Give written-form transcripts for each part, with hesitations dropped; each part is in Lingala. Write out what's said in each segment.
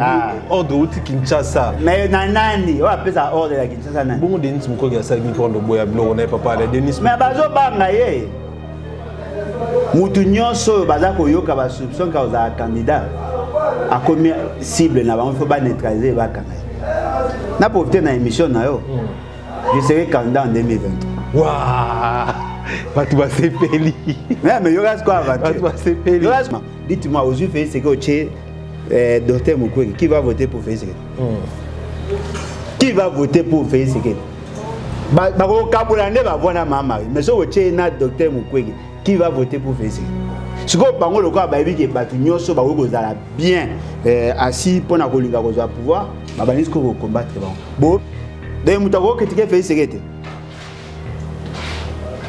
Ah. Ordre outi Kinshasa. Mais na nani oyo apesa ordre ya Kinshasa nani? Bongo Denis Mukwege asalaki nkondo boya biloko na ye papa ya Denis. Mais bazobanga ye. Mutu nyonso oyo baza koyoka ba soupçon ka ozala candidat akomi cible na bango, faut ba neutraliser, bakanga ye. Na profiter na émission na yo. Je serai candidat en 2023. Waouh! Bato basepeli. Mais yoka sikoyo aventure. Bato basepeli. Dites-moi, ozwi Félix Tshisekedi otie docteur Mukwege, qui va voter pour Félix Tshisekedi? Qui va voter pour Félix Tshisekedi? Bakokabola nde bavoi na Mama Marie, mais soki otie na docteur Mukwege, qui va voter pour Félix Tshisekedi? Sikoyo bango lokola bayebi ke bato nyonso bakoki kozala bien assis mpona kolinga kozwa pouvoir, babandi sikoyo kocombattre bango. Bo donc moto akoki kritike Félix Tshisekedi te.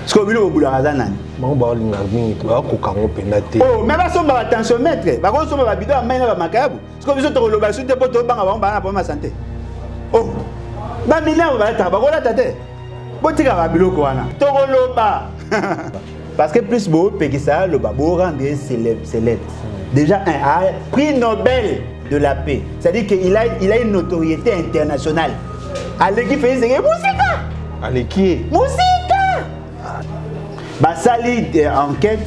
Sikoyo bino bobulaka aza nani? Bango baolinga mingi, bakoka yango mpenza te. Oh, mais basomba batensiomètre, bakosomba babido ya mai na bamakayabu. Sikoyo biso tokoloba su te mpo tobanga bango baa na problème ya santé. Oh, bamilliard balataka, bakolata te. Botikaka babiloko wana, tokoloba. Parce que plus bopekisa aloba, borendre ye célèbre, célèbre. Déjà un prix Nobel de la paix, c'est-à-dire qu'il a, il a une notoriété internationale. Aleki Félix Tshisekedi mosika. Aleki ye. Mosika. Basali enquête,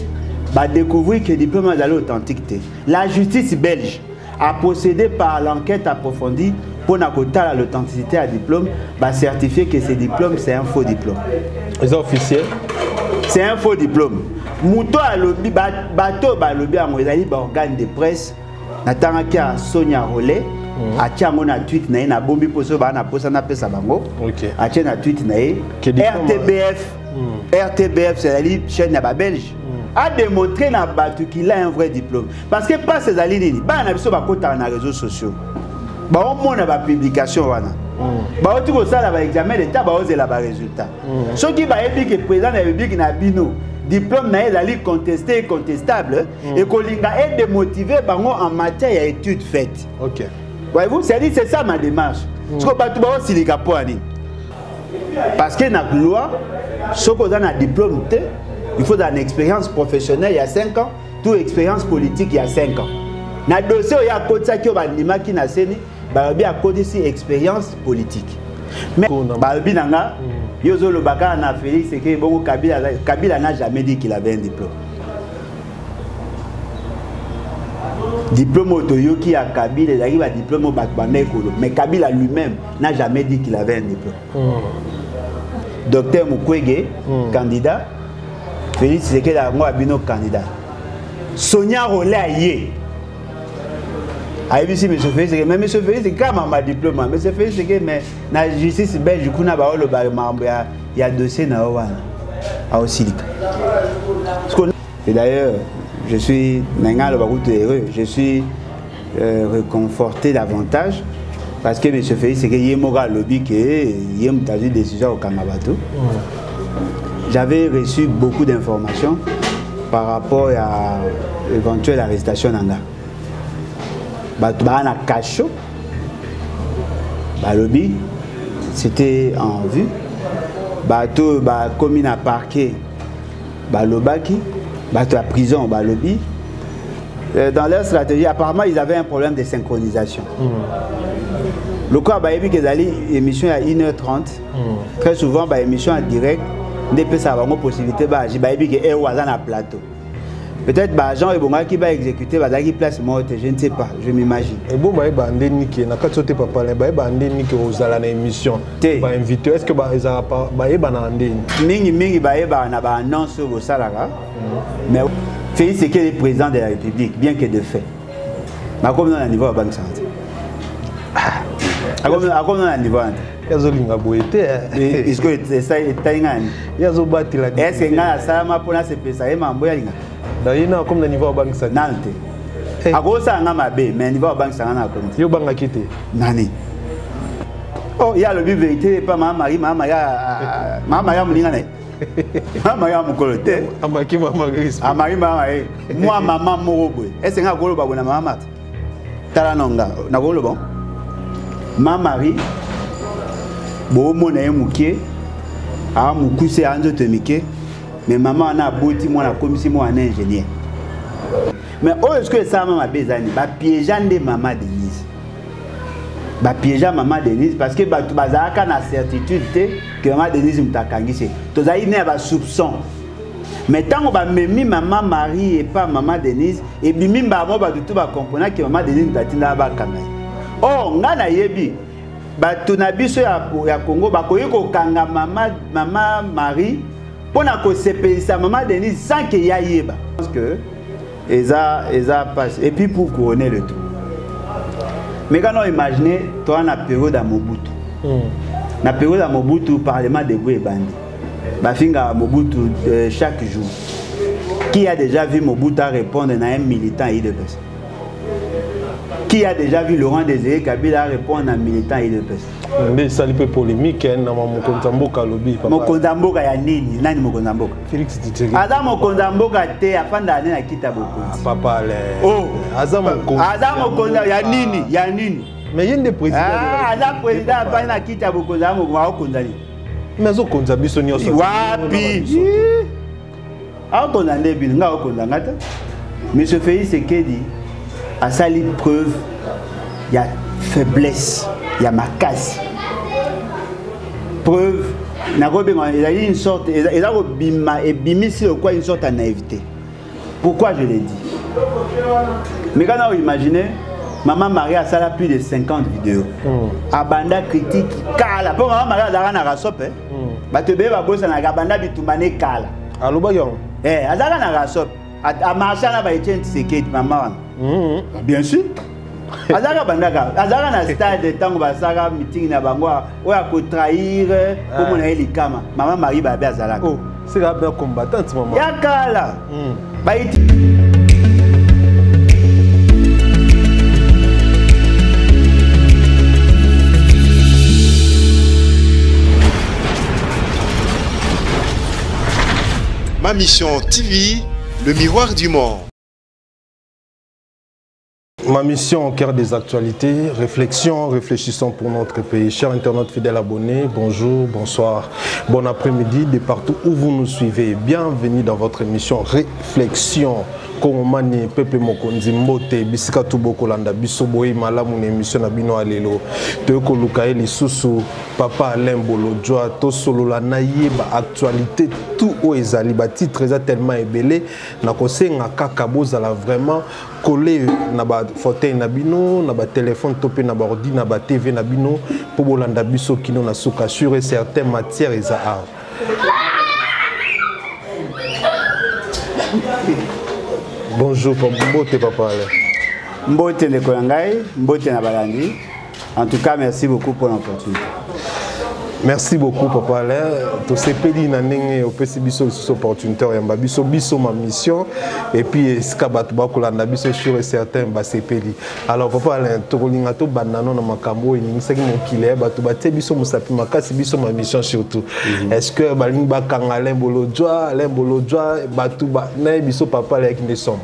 badécouvrir que diplôme azali authentique te. La justice belge a procédé par l'enquête approfondie pour kotala l'authenticité à diplôme, bacertifier que ce diplôme, c'est un faux diplôme. Eza officiel. C'est un faux diplôme. Moto alobi, bato balobi yango ezali baorgane de presse. Natangaki ya Sonia Rolley, atie yango na tweet na ye, nabombi mposo baa na posa napesa bango. Atie na tweet na ye. Que diplôme, RTBF, RTBF, c'est-à-dire chaîne ya babelge, a démontré na bato qu'il a un vrai diplôme. Parce que passe ezali nini, bana na biso bakotaka na réseaux sociaux, baomona bapublication wana, bauti kosala baexamen d'état, baozela barésultat. Soki bayebi ke président de la République na bino, diplôme na ye ezali contesté et contestable, ekolinga edémotiver bango en matière ya étude faite. Voyez-vous, c'est-à-dire c'est ça ma démarche. Siko bato baosilika mpo ya nini? Parce que na loi, soki oza na diplôme te, il faut une expérience professionnelle il y a 5 ans, tout expérience politique il y a 5 ans. Na dossier oyo akotisaki, oyo bandimaki na seni, balobi akotisi expérience politique. Mais Kona. balobi na nga, yo ozoloba kaka na Félix Tshisekedi, bongo Kabila, Kabila n'a jamais dit qu'il avait un diplôme. Diplôme oyo toyoki ya Kabila ezalaki ba diplôme oyo bato banda ekolo, mais Kabila lui-même n'a jamais dit qu'il avait un diplôme. Docteur Mukwege, candidat, Félix Tshisekedi yango abino candidat. Sonia Rolley aye. Ayebisi monsieur Félix Tshisekedi, mais monsieur Félix Tshisekedi, kaka mama diplôme, monsieur Félix Tshisekedi, mais na justice belge kuna baoloba makambo ya dossier na yo wana. Aosilika. Et d'ailleurs, je suis Nenga Lobakutu heureux, je suis réconforté davantage parce que monsieur Félix Tshisekedi ye moko alobi ke ye moto azwi décision ya kokanga bato. J'avais reçu beaucoup d'informations par rapport à éventuelle arrestation na nga. Bato baa na cachot, balobi c'était en vue. Bato bakomi na parquet, balobaki, bato ya prison balobi. Dans leur stratégie, apparemment, ils avaient un problème de synchronisation. Lokola bayebi ke ezali émission ya une heure trente, très souvent ba émission en direct nde epesaka bango possibilité baagi. Bayebi ke heure aza na plateau. Peut-être ba agent ebongaki ba exécuter, bazalaki place moko te, je ne sais pas, je m'imagine. Et bon, bayeba nde niki na kati te papa, na bayeba nde niki ozala na émission. Te. Ba invité, est-ce que ba ezala pa bayeba na nde? Mingi mingi bayeba na ba annonce oyo bosalaka. Mais Félix Tshisekedi est président de la République, bien que de fait. Bakomi na niveau ya banque santé. Akomi na niveau wana. Yazolinga boye te. Est-ce que etai ngani? Yazobatela. Est-ce que ngai asalama mpona asepelisa ye mambo yalinga? Na ye na akomi na niveau ya banque santé. Nanu te. Akosala nga mabe, mais niveau ya banque santé na akomi te. Yo bangaki te. Nani? Oh, ye alobi vérité epa Mama Marie, Mama Marie, Mama Marie amoninga na ye. Mama Marie amokolo te. Amaki Mama Marie. Amaki Mama Marie. Mwa mama moko boye. Est-ce que nga akoloba boye na Mama Marthe? Tala na nga, nakoloba. Mama Marie, bomona ye moke, a mokuse, a nzoto mike, mais mama wana aboti mwana, akomisi mwana ingénieur. Mais oyo soki esalama mabe eza nini? Bapiéger nde mama Denise. Denise. Bapiégea mama Denise parce que bato bazalaka na certitude te que mama Denise moto akangisi. Tozali ne ya basoupçon. Mais ntango bamemi mama Marie epa mama Denise, ebimi mbamo bato tu bakomprena ke mama Denise moto atindaka bakanga ye. Or ngai nayebi bato na biso ya Congo bakoki kokanga mama Marie mpo na kosepelisa mama Denise sans que ye ayeba. Parce que eza passe. Et puis pour couronner le tout, mais quand on imagine toi na période ya Mobutu, na période ya Mobutu, parlement debout ebandi bafinga Mobutu chaque jour. Qui a déjà vu Mobutu répondre à un militant UDPS? Qui a déjà vu Laurent Désiré Kabila répondre à un militant UDPS? Nde esali mpe polémique, hein, na mokonzi ya mboka alobi, papa. Mokonzi ya mboka ya nini? Nani mokonzi ya mboka? Félix Tshisekedi. Aza mokonzi ya mboka te, afandaka nde na kita bokonzi. Ah, papa Alain. Oh. Aza mokonzi Aza ya mokonzi ya mboka. nini? Ya nini? Mais ye nde président Ah, de la aza République, président, papa. afandi na kita bokonzi, aza mokonzi, akokonza nini? Mais azokonza biso nyonso. Wapi? Biso te. Akokonza nde bino, nga akokonza nga te. Monsieur Félix Tshisekedi asali preuve ya faiblesse ya makasi. Preuve nakobenga ezali une sorte, eza kobima, ebimisi lokwa une sorte ya naïveté. Pourquoi je l'ai dit? Mais quand on imagine, Maman Marie a sala plus de 50 vidéos. Abanda critique kala. Po Maman Marie azalaka na rasope, hein? Bato ebele babosanaka abanda bitumba ne kala. Alobaki yango? Eh, azalaka na rasope. A marcha na ba Etienne Tshisekedi, mama wana. Ah, bien sûr. Azalaka bandaka, azalaka na stade ntango basalaka meeting na bango oyo akotrahir komona ye likama. Maman Marie Babe azalaka. Oh, c'est la première combattante, maman. Ya kala. Baiti. Ma Mission TV, le miroir du monde. Ma mission au cœur des actualités, réflexion, réfléchissons pour notre pays. Chers internautes fidèles abonnés, bonjour, bonsoir, bon après-midi de partout où vous nous suivez. Bienvenue dans votre émission Réflexion. Kongomani, peuple mokonzi, mbote, bisika tubo kolanda, biso boye malamu na émission na bino alelo. Toyoko luka ye lisusu, papa Alain Bolodjwa, tosolola na ye ba actualité tout oyo ezali, ba titre eza tellement ebele, na kosenga kaka bozala vraiment collé na ba fauteuil na bino, na ba téléphone to pe na ba ordi, na ba TV na bino, po bolanda biso kino na suka sur et certaines matières eza awa. Bonjour, mbote papa Alain. Mbote ndeko na ngai, mbote na balandi. En tout cas, merci beaucoup pour l'opportunité. Merci beaucoup papa Alain. Tosepeli na ndenge opesi biso lisusu opportunité oyamba biso, biso ma mission et puis esika bato bakolanda biso sur et certain basepeli. Alors papa Alain, tokolinga tobanda nano na makambo oyo eningisaki mokili ya bato batie biso mosapi makasi, biso ma mission surtout. Est-ce que balingi bakanga Alain Bolodjwa, Alain Bolodjwa, bato ba, na ye biso papa Alain ayaki nde somo.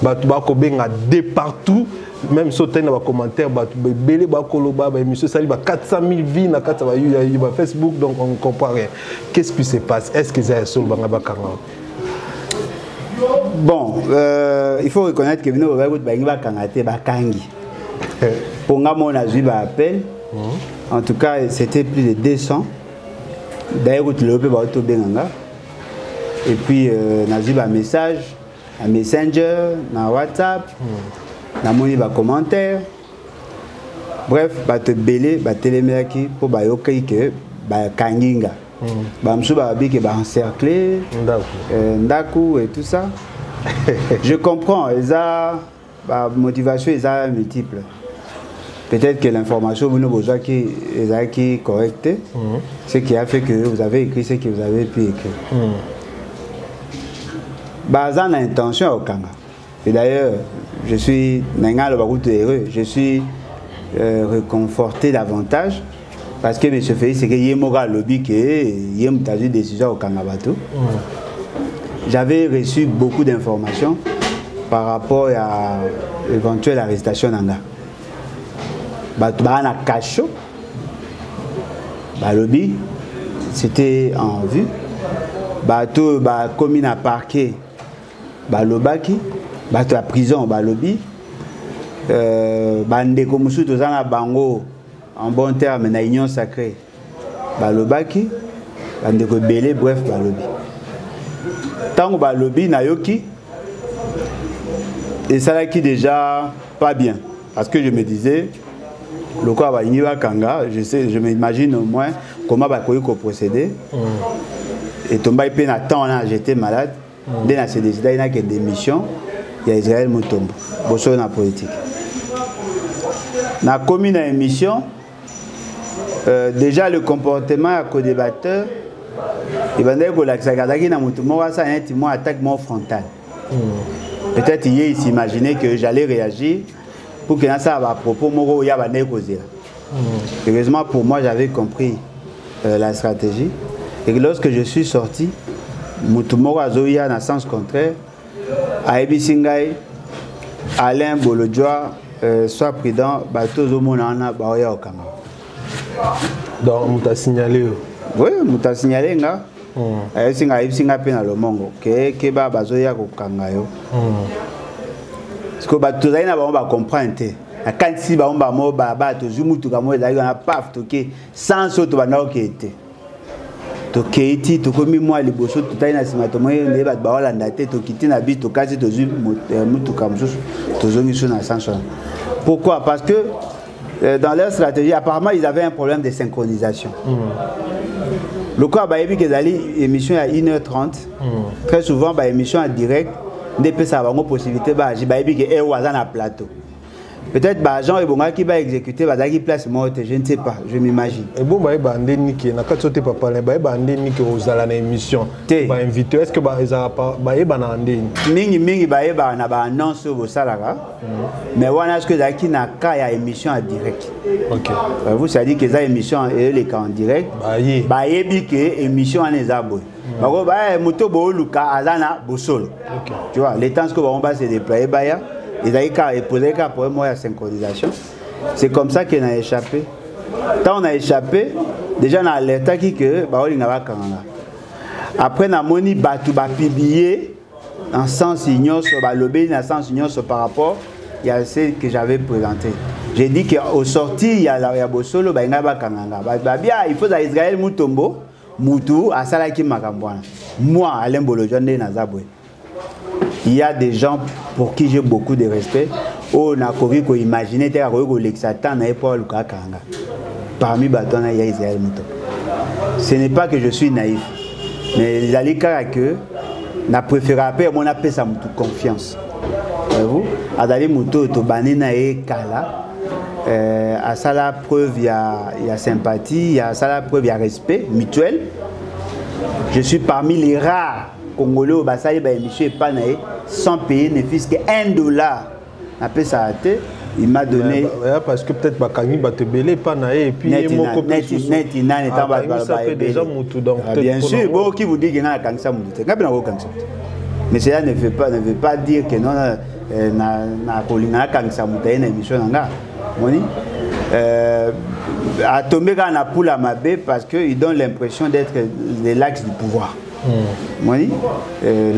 Bato bakobenga de partout. Même si on a des commentaires, bah, tu peux belé, bah, koloba, bah, monsieur Sali, bah, 400 000 vies, na quatre, bah, il y a, il y a Facebook, donc on ne comprend rien. Qu'est-ce qui se passe? Est-ce que ça est sur le Bangaba Kanga? Il faut reconnaître que nous avons des gens qui ont Kangi. Pour moi, on a vu appel. En tout cas, c'était plus de 200. D'ailleurs, tu l'as vu, et puis, on a vu un message, un messenger, un WhatsApp. Namoni ba commentaire. Bref, bato ebele batelemelaki mpo bayokaki ke bakangi nga. Ba mosusu balobi ke ba encercler, Ndaku. ndaku et tout ça. Je comprends, eza ba motivation eza multiple. Peut-être que l'information vous nous qui ezalaki correcte, ce qui a fait que vous avez écrit ce que vous avez pu écrire. Baza na intention ya kokanga. Et d'ailleurs, je suis Nengalo Bakutu heureux, je suis réconforté davantage parce que M. Félix, c'est que Yemoga lobby que Yem t'a eu décision au Kangabato. J'avais reçu beaucoup d'informations par rapport à l'éventuelle arrestation d'Anga. Bato ba na cachot, ba lobby, c'était en vue. Bato ba commis na parquet, ba lobaki. Bato ya prison balobi. Bandeko mosusu toza na bango en bon terme na Union sacrée balobaki, bandeko ebele, bref, balobi. Ntango balobi, nayoki esalaki déjà pas bien, parce que je me disais, lokola balingi bakanga, je sais, je m'imagine au moins comment bakoki koprocéder. Etombaki mpe na temps wana j'étais malade. Nde na se décidaki nakende émission ya Israël Mutombo, Bosolo na politique. Nakomi na émission, déjà le comportement ya codébatteur ebandaki kolakisaka azalaki na motu moko asala neti mwa attaque moko frontale. Peut-être ye il s'imaginait que j'allais réagir pour que nasala bapropos moko oyo abandaki kozela. Heureusement pour moi, j'avais compris la stratégie, et que lorsque je suis sorti, motu moko azoya na sens contraire, ayebisi ngai: "Alain Bolodjoa, sois prudent, bato ozomona wana baoya kokanga." Donc moto asignale yo? Oui, moto asignale nga. Ayebisi nga, ayebisi nga mpe na lomongo ke keba, bazoya kokanga yo. Parce que bato tozali na bango bacomprendre te. Nakanisi bango bamo balabala, tozwi mutuka moko ezalaki wana, paf, toke sans oyo tobanda kokee te. Tokei ti tokomi mwa liboso, totali na nsima, tomoni nde bato baolanda te. Tokiti na biso, tokasi, tozwi mutuka mosusu, tozongi so na sens wana. Pourquoi? Parce que dans leur stratégie, apparemment, ils avaient un problème de synchronisation. Lokola bayebi ke ezali émission ya 1h30, très souvent baémission ya direct nde epesaka bango possibilité baagi. Bayebi ke ewo aza na plateau, peut-être baagent ebongaki baexécuter bazalaki place moko te, je ne sais pas, je m'imagine. Ebo bayeba nde niki na kati oyo te, papa Alain? Bayeba nde niki ozala na émission? Te. Bainvité, est ce que ezala bayebana ndeni? Mingi mingi bayebaka na baannonce oyo bosalaka. Mais wana soki ezalaki na cas ya émission ya direct, vous, c'est-à-dire que eza émission eyoleka en direct, bayebi ke émission wana eza boye, bako ba moto booluka aza na Bosolo. Tu vois, le temps que bango ba se déployer, baya, ezalaki kaka eposaki kaka problème moko ya synchronisation. C'est comme ça que na échappé. Ntango na échappé, déjà na alertaki ke baolinga bakanga nga. Après namoni bato bapublie en sens nyonso, balobeli na sens nyonso par rapport ya ce que j'avais présenté. J'ai dit qu'au sorti ya Bosolo, balingai bakanga nga, babia il faut za Israël Mutombo mutu asalaki makambo wana. Moi, Alain Bolodjwa, nde naza boye, il y a des gens pour qui j'ai beaucoup de respect oyo nakoki koimagine te akoki kolekisa temps na ye mpo aluka akanga. Parmi bato wana ya Israël Mutombo. Ce n'est pas que je suis naïf, mais ezali kaka que na préférera mpe mona apesa motu confiance. Voyez-vous, azali motu oyo tobandi na ye kala, asala preuve ya sympathie, ya asala preuve ya respect mutuel. Je suis parmi les rares Congolais oyo basali baémission epai na ye sans payer ne fût que 1 dollar. Napesaka te. Il m'a donné. Ouais, parce que peut-être bakangi bato ebele epa na ye et puis ye moko. Neti nani? Ntango bato baloba déjà mutu, donc ah, bien sûr. Bon, qui vous dit que nga nakangisa mutu te? Nga mpe nakokangisa mutu, mais cela ne veut pas dire que non, na kolinga nakangisa moto aye na émission na nga. Moni atombe kaka na pula mabe parce que il donne l'impression d'être de l'axe du pouvoir. Moni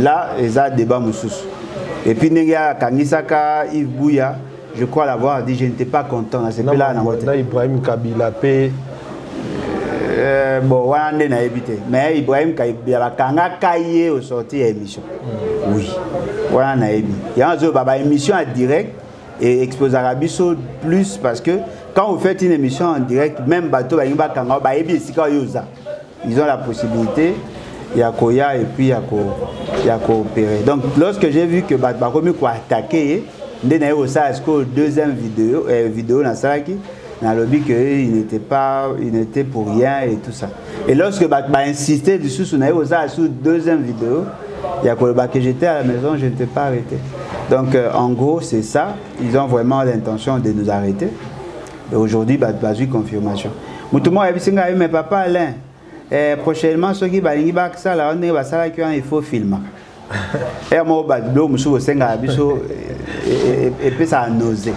là eza débat mosusu. Et puis ndenge akangisaka Yves Bouya, je crois l'avoir dit, je n'étais pas content, nasepela nango te. Na Ibrahim Kabila mpe? Bon, wana nde nayebi te, mais Ibrahim Kabila bakangaka ye au sorti ya émission. Oui, wana nayebi yango. Azoyoba baémission ya direct et exposaka biso plus, parce que quand vous faites une émission en direct, même bato balingi bakanga, bayebi esika oyo oza, ils ont la possibilité ya koya et puis ya coopérer. Donc lorsque j'ai vu que bato bakomi koattaquer ye, nde naye kosala sikoyo deuxième vidéo, vidéo nasalaki, nalobi que il n'était pas, il n'était pour rien et tout ça. Et lorsque bato bainsiste lisusu, naye kosala sur deuxième vidéo ya koloba que j'étais à la maison, je n'étais pas arrêté. Donc en gros, c'est ça. Ils ont vraiment l'intention de nous arrêter et aujourd'hui bato bazwi confirmation. Moto moko ayebisi ngai: "Mais papa Alain, prochainement soki balingi basala ndenge basalaki wana, il faut filmaka." Ere moko biloko mosusu bosengaka biso epesaka nausée.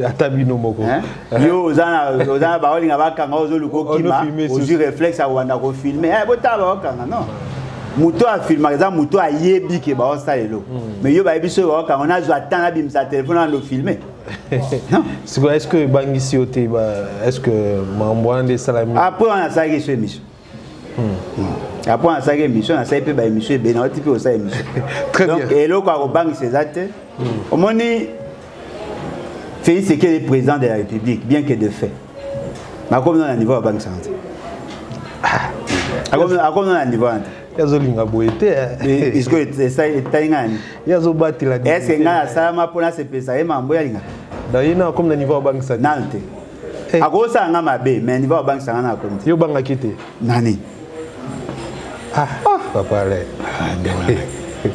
Ata bino moko. Yo oza na baolinga bakanga, ozoluka okima, ozwi réflexe akobanda kofilme, botala baokanga. Non, moto afilmaka eza moto ayebi ke baosala eloko. Mais yo bayebi soki baokanga, nazwa temps nabimisa telefone wana ofilme. Non. Sikoyo, est ce que ebangisi yo te? Est ce que makambo wana nde esalami? Après wana asalaki so émission. Après nasalaki émission, nasali mpe baémission ebele, nauti mpe kosala émission. Très Donc bien. eloko ya kobangisa eza te. Omoni, Félix Tshisekedi est président de la République, bien que de fait akomi na niveau ya kobangisaka te. Akomi na niveau wana te. Azolinga boye te. Puisque etali ngai nani? Ye azobatela. Est ce que ngai nasalama mpo nasepelisa ye mambo yalinga? Donc ye na akomi na niveau abangisa te? Nanu te. Akosala nga mabe, mais niveau abangisa nga na akomi te. Yo obangaki te? Nani? Ah, papa ale.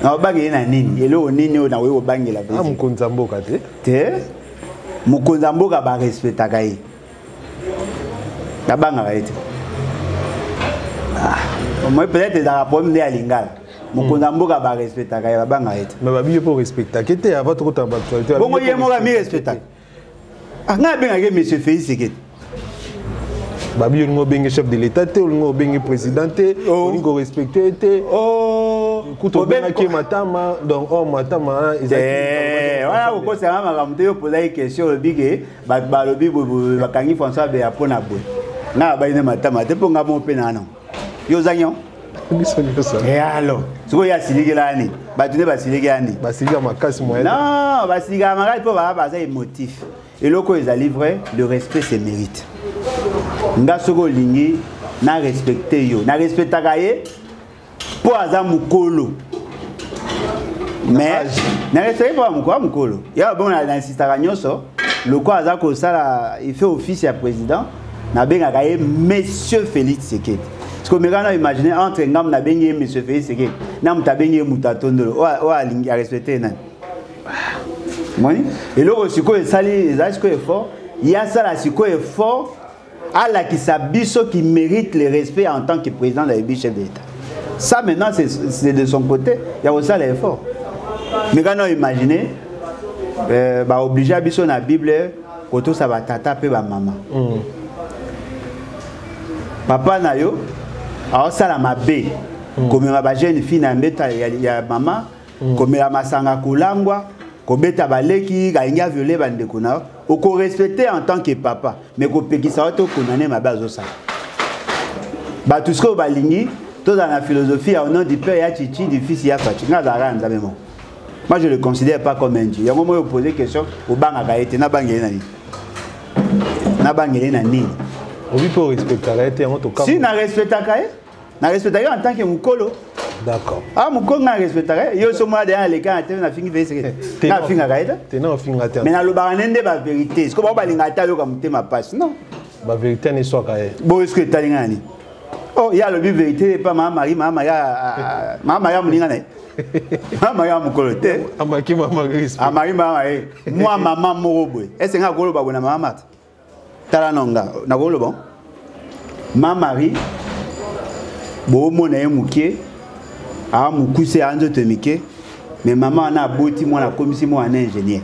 Na obangeli na nini? Eloko nini oyo nakoki kobangela? Ah, mokonzi ya mboka te? Te, mokonzi ya mboka barespectaka ye, babangaka ye te. Moi, peut-être ezalaka problème nde ya lingala. Mokonzi ya mboka barespectaka ye, babangaka ye te. Mais babi yo mpo orespectaki te avant tokotala baactualité. Bongo ye moko amirespectaka. Ngai abengaki monsieur Félix Tshisekedi. Babi olingi obenge chef de l'État te, olingi obenge président te, olingi korespecte ye te. Kutu obengaki matama, donc or matama wana wana kokosanga makambo te. Yo pozaki question, olobi ke bato balobi boye, bakangi François Beya mpo na boye. Ngai abai nde matama te, mpo ngai mo mpe na nango. Yo ozangi yango? Biso nyonso. Alo, sikoyo ye asilikela nini? Bato nde basilikela nini? Basilika makasi moyen. Non, basilikaka makasi mpo baa baza émotif. Eloko oyo ezali vrai, le respect se mérite. Nga soki olingi na respecte yo, na respectaka ye mpo aza mokolo, mais na respecte mpo mokolo mokolo ya bongo. Na insistaka nyonso lokola aza kosala, il fait office ya président, nabengaka ye monsieur Félix Tshisekedi. Parce que omeka na imagine, entre ngambo nabengi ye monsieur Félix Tshisekedi na moto abengi ye moto atondolo, oyo alingi arespecte ye nani? Moni eloko sikoyo esali, ezali sikoyo effort ye asala sikoyo, effort alakisa biso qui mérite le respect en tant que président de la République, chef de l'État. Ça maintenant, c'est de son côté ya kosala effort. Mais quand on imagine, baoblige biso na Bible kotosa batata mpe bamama. Papa na yo aosala mabe, komema bajeune fille na mbeta ya mama, komela masanga, kolangwa, kobeta baleki, alingi aviole bandeko na yo, okorespecte en tant que papa, mais kopekisa yo te, okondane mabe azosala. Bato sikoyo balingi tozala na philosophie ya au nom du Père ya Chichi, du Fils ya Faci. Nga azalaka ya Nzambe moko, moi je le considère pas comme un dieu. Yango moyo opose question, obangaka ye te, nabangeli na nini? Nabangeli na nini? Obi mpe orespectaka ye te, yango toka. Si na respectaka ye, na respectaka ye en tant que mokolo. D'accord. Ah, mokolo nga na respectaka ye. Yo so mwana deya aleka na tv, nafingi Félix Tshisekedi? Nga afingaka ye te. Tena ofinga te. Mais nalobaka nde nde bavérité. Siko bao balingaka ata ayoka motema pasi, non. Bavérité ani eswaka ye. Boyo siko etali nga na nini? Oh, ye alobi vérité epa mama Marie. Mama Marie, mama Marie amoninga na ye, mama Marie amokolo te. Amaki mama Marie. Amaki mama Marie mwa mama moko boye. Ese nga akoloba boye na mama Marthe? Tala no, nga nakoloba mama Marie, boomona ye moke, aa mokuse, aa nzoto mike, mais mama wana aboti mwana, akomisi mwana ingénieur,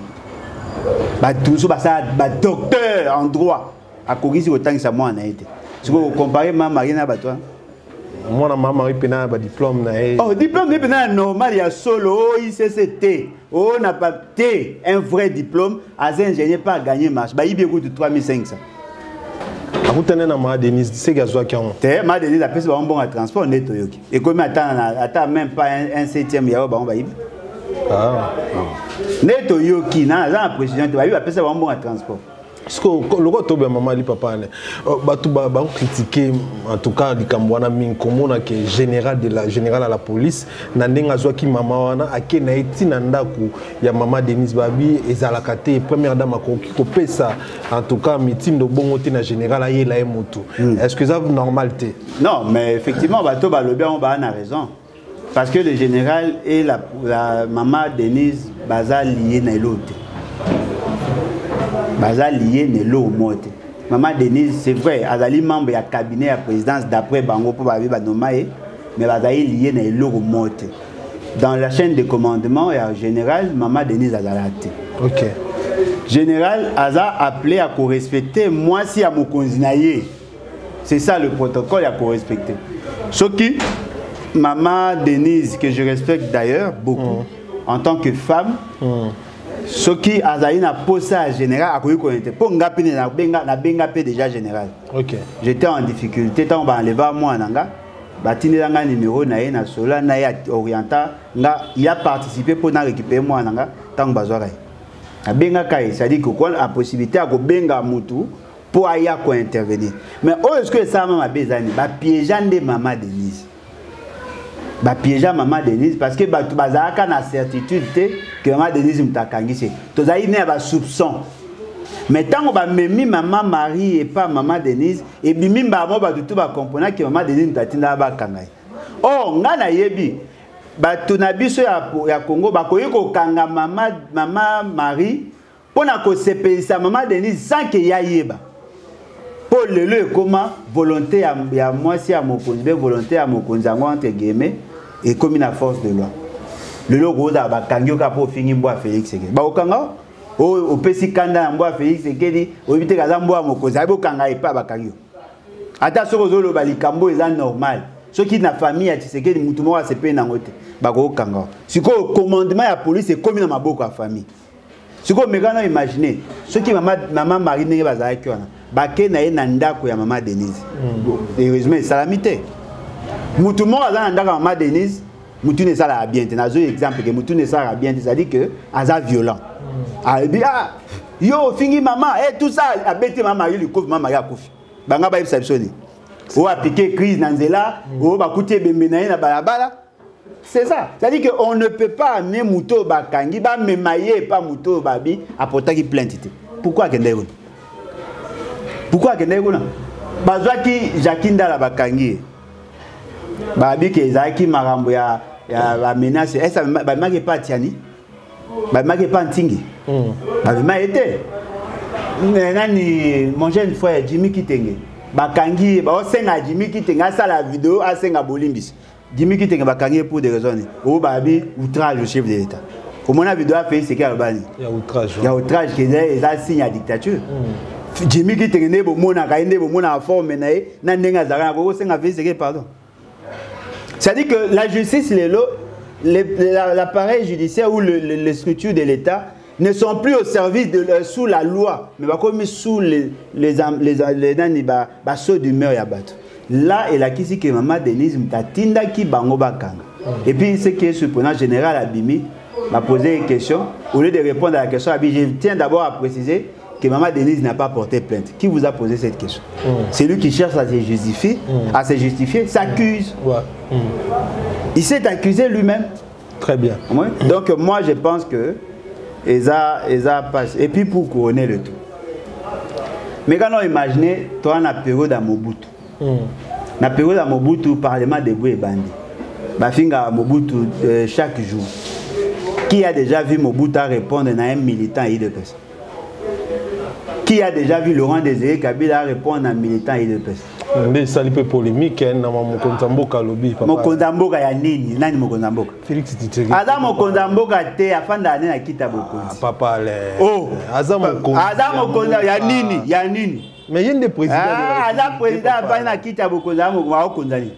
bato mosusu basala badocteur en droit, akokisi kotangisa mwana na ye te. Sikoyo kocompare mama Marie na bato wana? Mwana mama Marie mpe na badiplôme na ye. Oh, diplôme ye mpena ya normal, ya solo, o ICC te, o na pa te, un vrai diplôme. Aza ingénieur mpe aganye marché, bayibi ekutu 3500. Akutani na maa Denise, seki azwaki yango. Te, maa Denise apesi bango mbongo ya transport nde toyoki ekomi ata ata même pas un septième ya oyo bango bayibi. Ah. Nde toyoki, na aza na précision te, bayibi, bapesa bango mbongo ya transport. Siko lokola tobe mama ali papa ne, bato bacritique en tout cas likambo wana mingi, komona ke général de la général à la police na ndenge azwaki mama wana, ake na ye ntina ndako ya mama Denise, babi ezalaka te. Première dame akoki kopesa en tout cas mitindo bongo te na général ayela ye motu. Est ce que eza normal te? Non, mais effectivement, bato balobi yango baa na raison, parce que le général et la maman Denise baza lié na eloko te, baza lié na eloko moko te. Maman Denise, c'est vrai, azali membre ya cabinet ya présidence d'après bango mpo babi banoma ye, mais bazali lié na eloko moko te. Dans la chaîne de commandement ya général, maman Denise azala te. Général aza appelé à korespecte mwasi ya mokonzi na ye, c'est ça le protocole ya korespecte. Soki maman Denise, que je respecte d'ailleurs beaucoup en tant que femme. Soki azali na posa ya général, akoki koyente mpo nga mpe nabenga mpe déjà général. J'étais en difficulté ntango baenleva mwana na nga, batindela nga numéro na ye, na sola na ye, orienta nga, il a participé mpo na récupérer mwana na nga. Ntango bazwaka ye, nabengaka ye, c'est-à-dire que la possibilité ya kobenga mutu mpo aya kointervenir. Mais oyo soki esalama mabe eza nini? Bapiéger nde mama Denise, bapiéger mama Denise, parce que bato bazalaka na certitude te ke mama Denise moto akangisi. Tozali ne ya basoupçon, mais ntango bamemi mama Marie epa mama Denise, ebimi mbamo, bato tu bakomprena ke mama Denise moto atindaka bakanga ye. Or ngai nayebi bato na biso ya Congo bakoki kokanga mama Marie mpo na kosepelisa mama Denise sans ke ya yeba, mpo lelo ekóma volonté ya mwasi ya mokonzi mpe volonté ya mokonzi yango, entre guillemets, ekómi na force de loi. Lelo okozala bakangi yo kaka mpo ofingi mbwa ya Félix Tshisekedi, bakokanga. Oyo opesi kanda ya mbwa ya Félix Tshisekedi, oyebi te kaza mbwa ya mokonzi, ayebi okanga epa bakangi yo. Ata soki ozoloba likambo eza normal, soki na famille ya Tshisekedi mutu moko asepeli nango te, bakokanga. Sikoyo commandement ya police ekómi na maboko ya famille. Sikoyo mekana imagine soki mama Marie, ndenge bazalaki wana, bake na ye na ndako ya mama Denise. Heureusement esalami te. Mutu moko aza na ndako ya mama Denise, mutu ne esalaka bien te. Nazoi exemple ke mutu ne esalaka bien te, c'est-à-dire que aza violent, alobi: "Ah, yo ofingi mama eh, tout ça", abeti mama Marie likofi, mama Marie akufi. Banga bayebisa biso nini? Oyo apike crise na nzela, oyo bakuti ebembe na ye na balabala. C'est ça. C'est-à-dire qu'on ne peut pas amener moto bakangi, bamema ye pas moto babi apportaki plainte te. Pourquoi akendaki kuna? Pourquoi akendaki kuna? Bazwaki Jacques Ndala, bakangi ye. Babi ke ezalaki makambo ya bamenace. Est bamemaki epa Tiani? Bamemaki epa Ntingi? Bamema ye te. Nani, mon jeune frère Jimmy Kitenge, bakangi ye, baosenga Jimmy Kitenge asala video asenga bolimbisi. Jimmy Kitenge, bakangi ye pour des raisons oyo babi outrage au chef de l'État. Omona video ya Félix Tshisekedi alobani? Ya outrage. Ya outrage, ke eza signe ya dictature. Jimmy Kitenge, nde bomonaka ye, nde bomonaka forme na ye na ndenge azalaka na kokosenga Félix Tshisekedi pardon. C'est-à-dire que la justice lelo, l'appareil judiciaire ou les structures de l'État ne sont plus au service de, sous la loi, mais bakomi sous les nani, ba saut d'humeur ya bato. Là elakisi ke mama Denise moto atindaki bango bakanga. Et puis ce qui est surprenant, général abimi m'a posé une question, au lieu de répondre à la question, abi: "Je tiens d'abord à préciser que maman Denise n'a pas porté plainte." Qui vous a posé cette question? C'est lui qui cherche à se justifier, à se justifier, s'accuse. Il s'est accusé lui-même. Très bien. Ouais. Donc moi je pense que eza passe. Et puis pour couronner le tout. Mais quand on imagine, toi na période à Mobutu. Na période à Mobutu, Parlement debout ebandi. Bafinga Mobutu chaque jour. Qui a déjà vu Mobutu répondre à un militant UDPS? Qui a déjà vu Laurent Désiré Kabila répondre à un militant UDPS? Nde esali mpe polémique na mokonzi ya mboka alobi. Mokonzi ya mboka ya nini? Nani mokonzi ya mboka? Félix Tshisekedi. Aza mokonzi ya mboka te, afandaka nde na kita bokonzi. Papa Ale. Oh. Aza mokonzi. Aza mokonzi ya nini? Ya nini? Mais ye nde président. Aza président, afandi na kiti ya bokonzi, akokonza nini?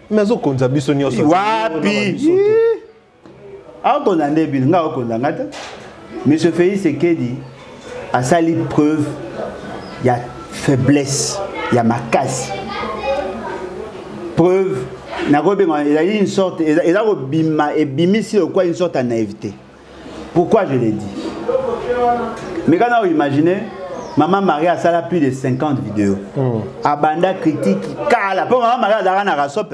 Mais azokonza biso nyonso. Wapi akokonza nde bino? Nga akokonza nga te. Monsieur Félix Tshisekedi asali preuve ya faiblesse ya makasi. Preuve nakobenga ezali une sorte, eza kobima, ebimisi lokwa une sorte ya naïveté. Pourquoi je l'ai dit? Mais quand on imagine mama Marie asala plus de 50 vidéos, abanda critique kala, mpo mama Marie azalaka na Rassop,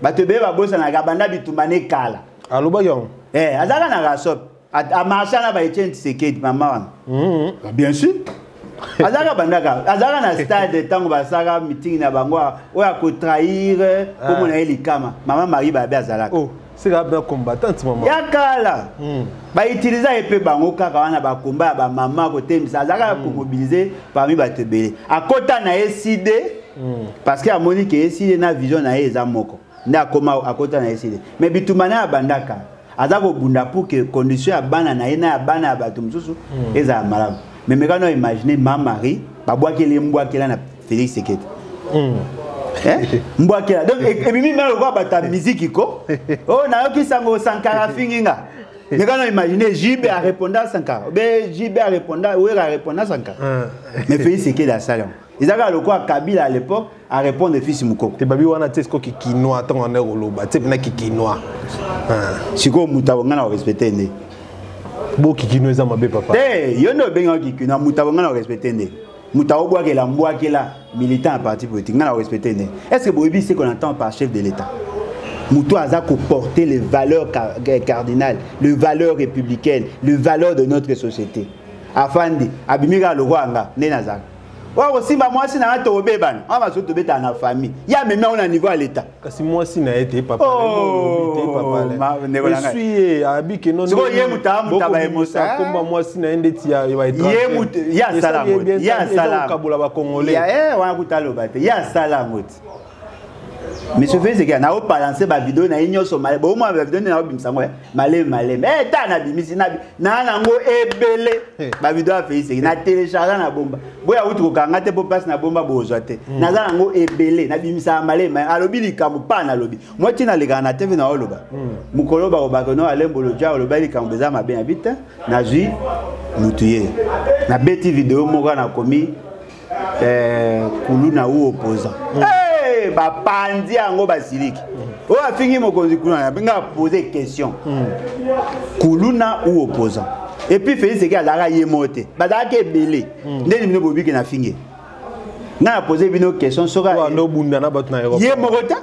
bato ebele babosanaka, abanda bitumba ne kala. Alobaki yango. Eh, azalaka na Rassop, amarcha na ba Etienne Tshisekedi, mama wana. Bien sûr azalaka, bandaka, azalaka na stade ntango basalaka meeting na bango oyo akotrahir komona ye likama. Mama Marie babe azalaka. Oh, c'est la combattante mama. Ya kala. Bautiliza ye mpe bango kaka wana bakomba ya bamama kotemisa, azalaka komobiliser parmi bato ebele. Akota na ye ECiDé parce que amoni ke ECiDé na vision na ye eza moko, nde akoma akota na ECiDé. Mais bitumba na ya bandaka, aza kobunda pour que condition ya bana na ye na ya bana ya bato mosusu ezala malamu. Mais mekano imagine ma Marie babwakeli ye mbwakela na Félix Tshisekedi. Mbwakela, donc ebimi ma lokola bato ya miziki ko oyo nayoki sango Sankara afingi nga. Mais quand on imagine JB a répondu à Sankara, ben JB a répondu, Wera a répondu à Sankara. Mais Félix Tshisekedi asali yango. Ezalaka lokola Kabila à l'époque a répondre fils Mukoko. Te babi wana te sikoyo kikinois ntango wana koloba te mpena kikinois. Sikoyo moto abonga na korespecte nde. Bo kikinois eza mabe papa. Te yo nde obengaka kikinois, moto abonga na korespecte nde. Moto aobwakela mbwakela militant ya parti politique nga na korespecte nde. Est-ce que boyebi ce qu'on entend par chef de l'État? Moto aza koporter les valeurs cardinales, les valeurs républicaines, les valeurs de notre société. Afandi abimi kaka lokola nga nde nazalaka. Oyo kosimba mwasi na nga tokobebana, wana baso tobetana na famille. Ye amemi yango na niveau ya l'État. Kasi mwasi na ye te papa. Oh, esui ye abi ke non. Sikoyo ye moto amuta ba émotion. Komba mwasi na ye ndeti ya ba étranger. Ye moto ye asala yango. Ye asala. Kabola ba congolais. Ya eh wana kuta aloba te. Ye asala yango te. Monsieur Félix Tshisekedi na balancer ba vidéo na ye nyonso male bo mwa ba vidéo na obimisa ngo maleme maleme eh ta na bimisi na na nango ebele ba vidéo ya Félix Tshisekedi na télécharger na bomba boya wuti kokanga te po place na bomba bozwa te naza nango ebele na bimisa maleme alobi likambo pa na lobi moi tina lekaka na TV na oloba mokolo bakobaka no alembo loja oloba likambo eza mabe na bite nazwi mutu ye nabeti video moko nakomi kuluna ou opposant. Hey, bapanzi yango basiliki. Oyo afingi mokonzi kuluna abenga apose question. Kuluna ou opposant. Et puis Félix Tshisekedi azalaka ye moko te, bazalaki ebele. Ndeni bino bobiki na fingi. Nga na pose bino question soki obunda na bato na Europe. Ye moko te.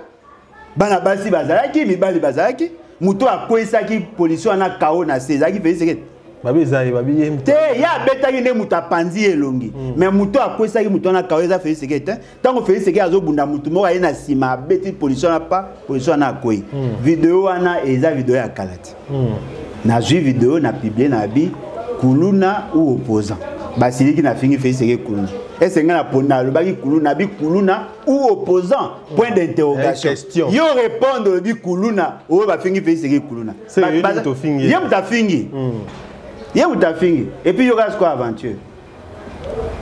Bana basi bazalaki, mibali bazalaki. Moto akwesaki polisi wana kao na se, ezalaki Félix Tshisekedi. Babi eza ye, babi ye. Te, ye abetaki nde moto apanzi ye elongi. Mais moto akwesaki moto wana kao eza Félix Tshisekedi te. Ntango Félix Tshisekedi azobunda moto moko aye na nsima abeti polisi wana pa, polisi wana akwei. Video wana eza video ya kala te. Nazwi video na publie na bi kuluna ou opposant. Basiliki na fingi Félix Tshisekedi kuluna. Est-ce nga na pona alobaki kuluna bi kuluna ou opposant? Point d'interrogation. Question. Yo répondre olobi kuluna oyo bafingi Félix Tshisekedi kuluna. C'est ye moto afingi. Ye moto afingi. Ye moto afingi. Et puis yoka sikoyo aventure.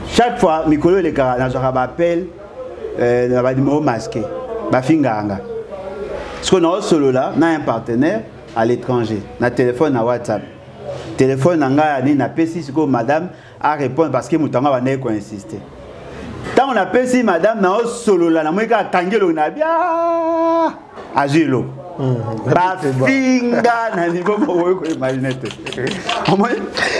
Chaque fois mikolo elekaka nazwaka ba appel na ba numéro masqué. Bafingaka nga. Sikoyo naosolola na un partenaire à l'étranger na téléphone na WhatsApp. Téléphone na ngai ya nini napesi sikoyo madame a répondre parce que moto yango abandaki koinsister. Ntango napesi madame naosolola namoni kaka akangi elongi na bia azwi eloko. Bafinga na niveau moko okoki koimagine te. Omoni?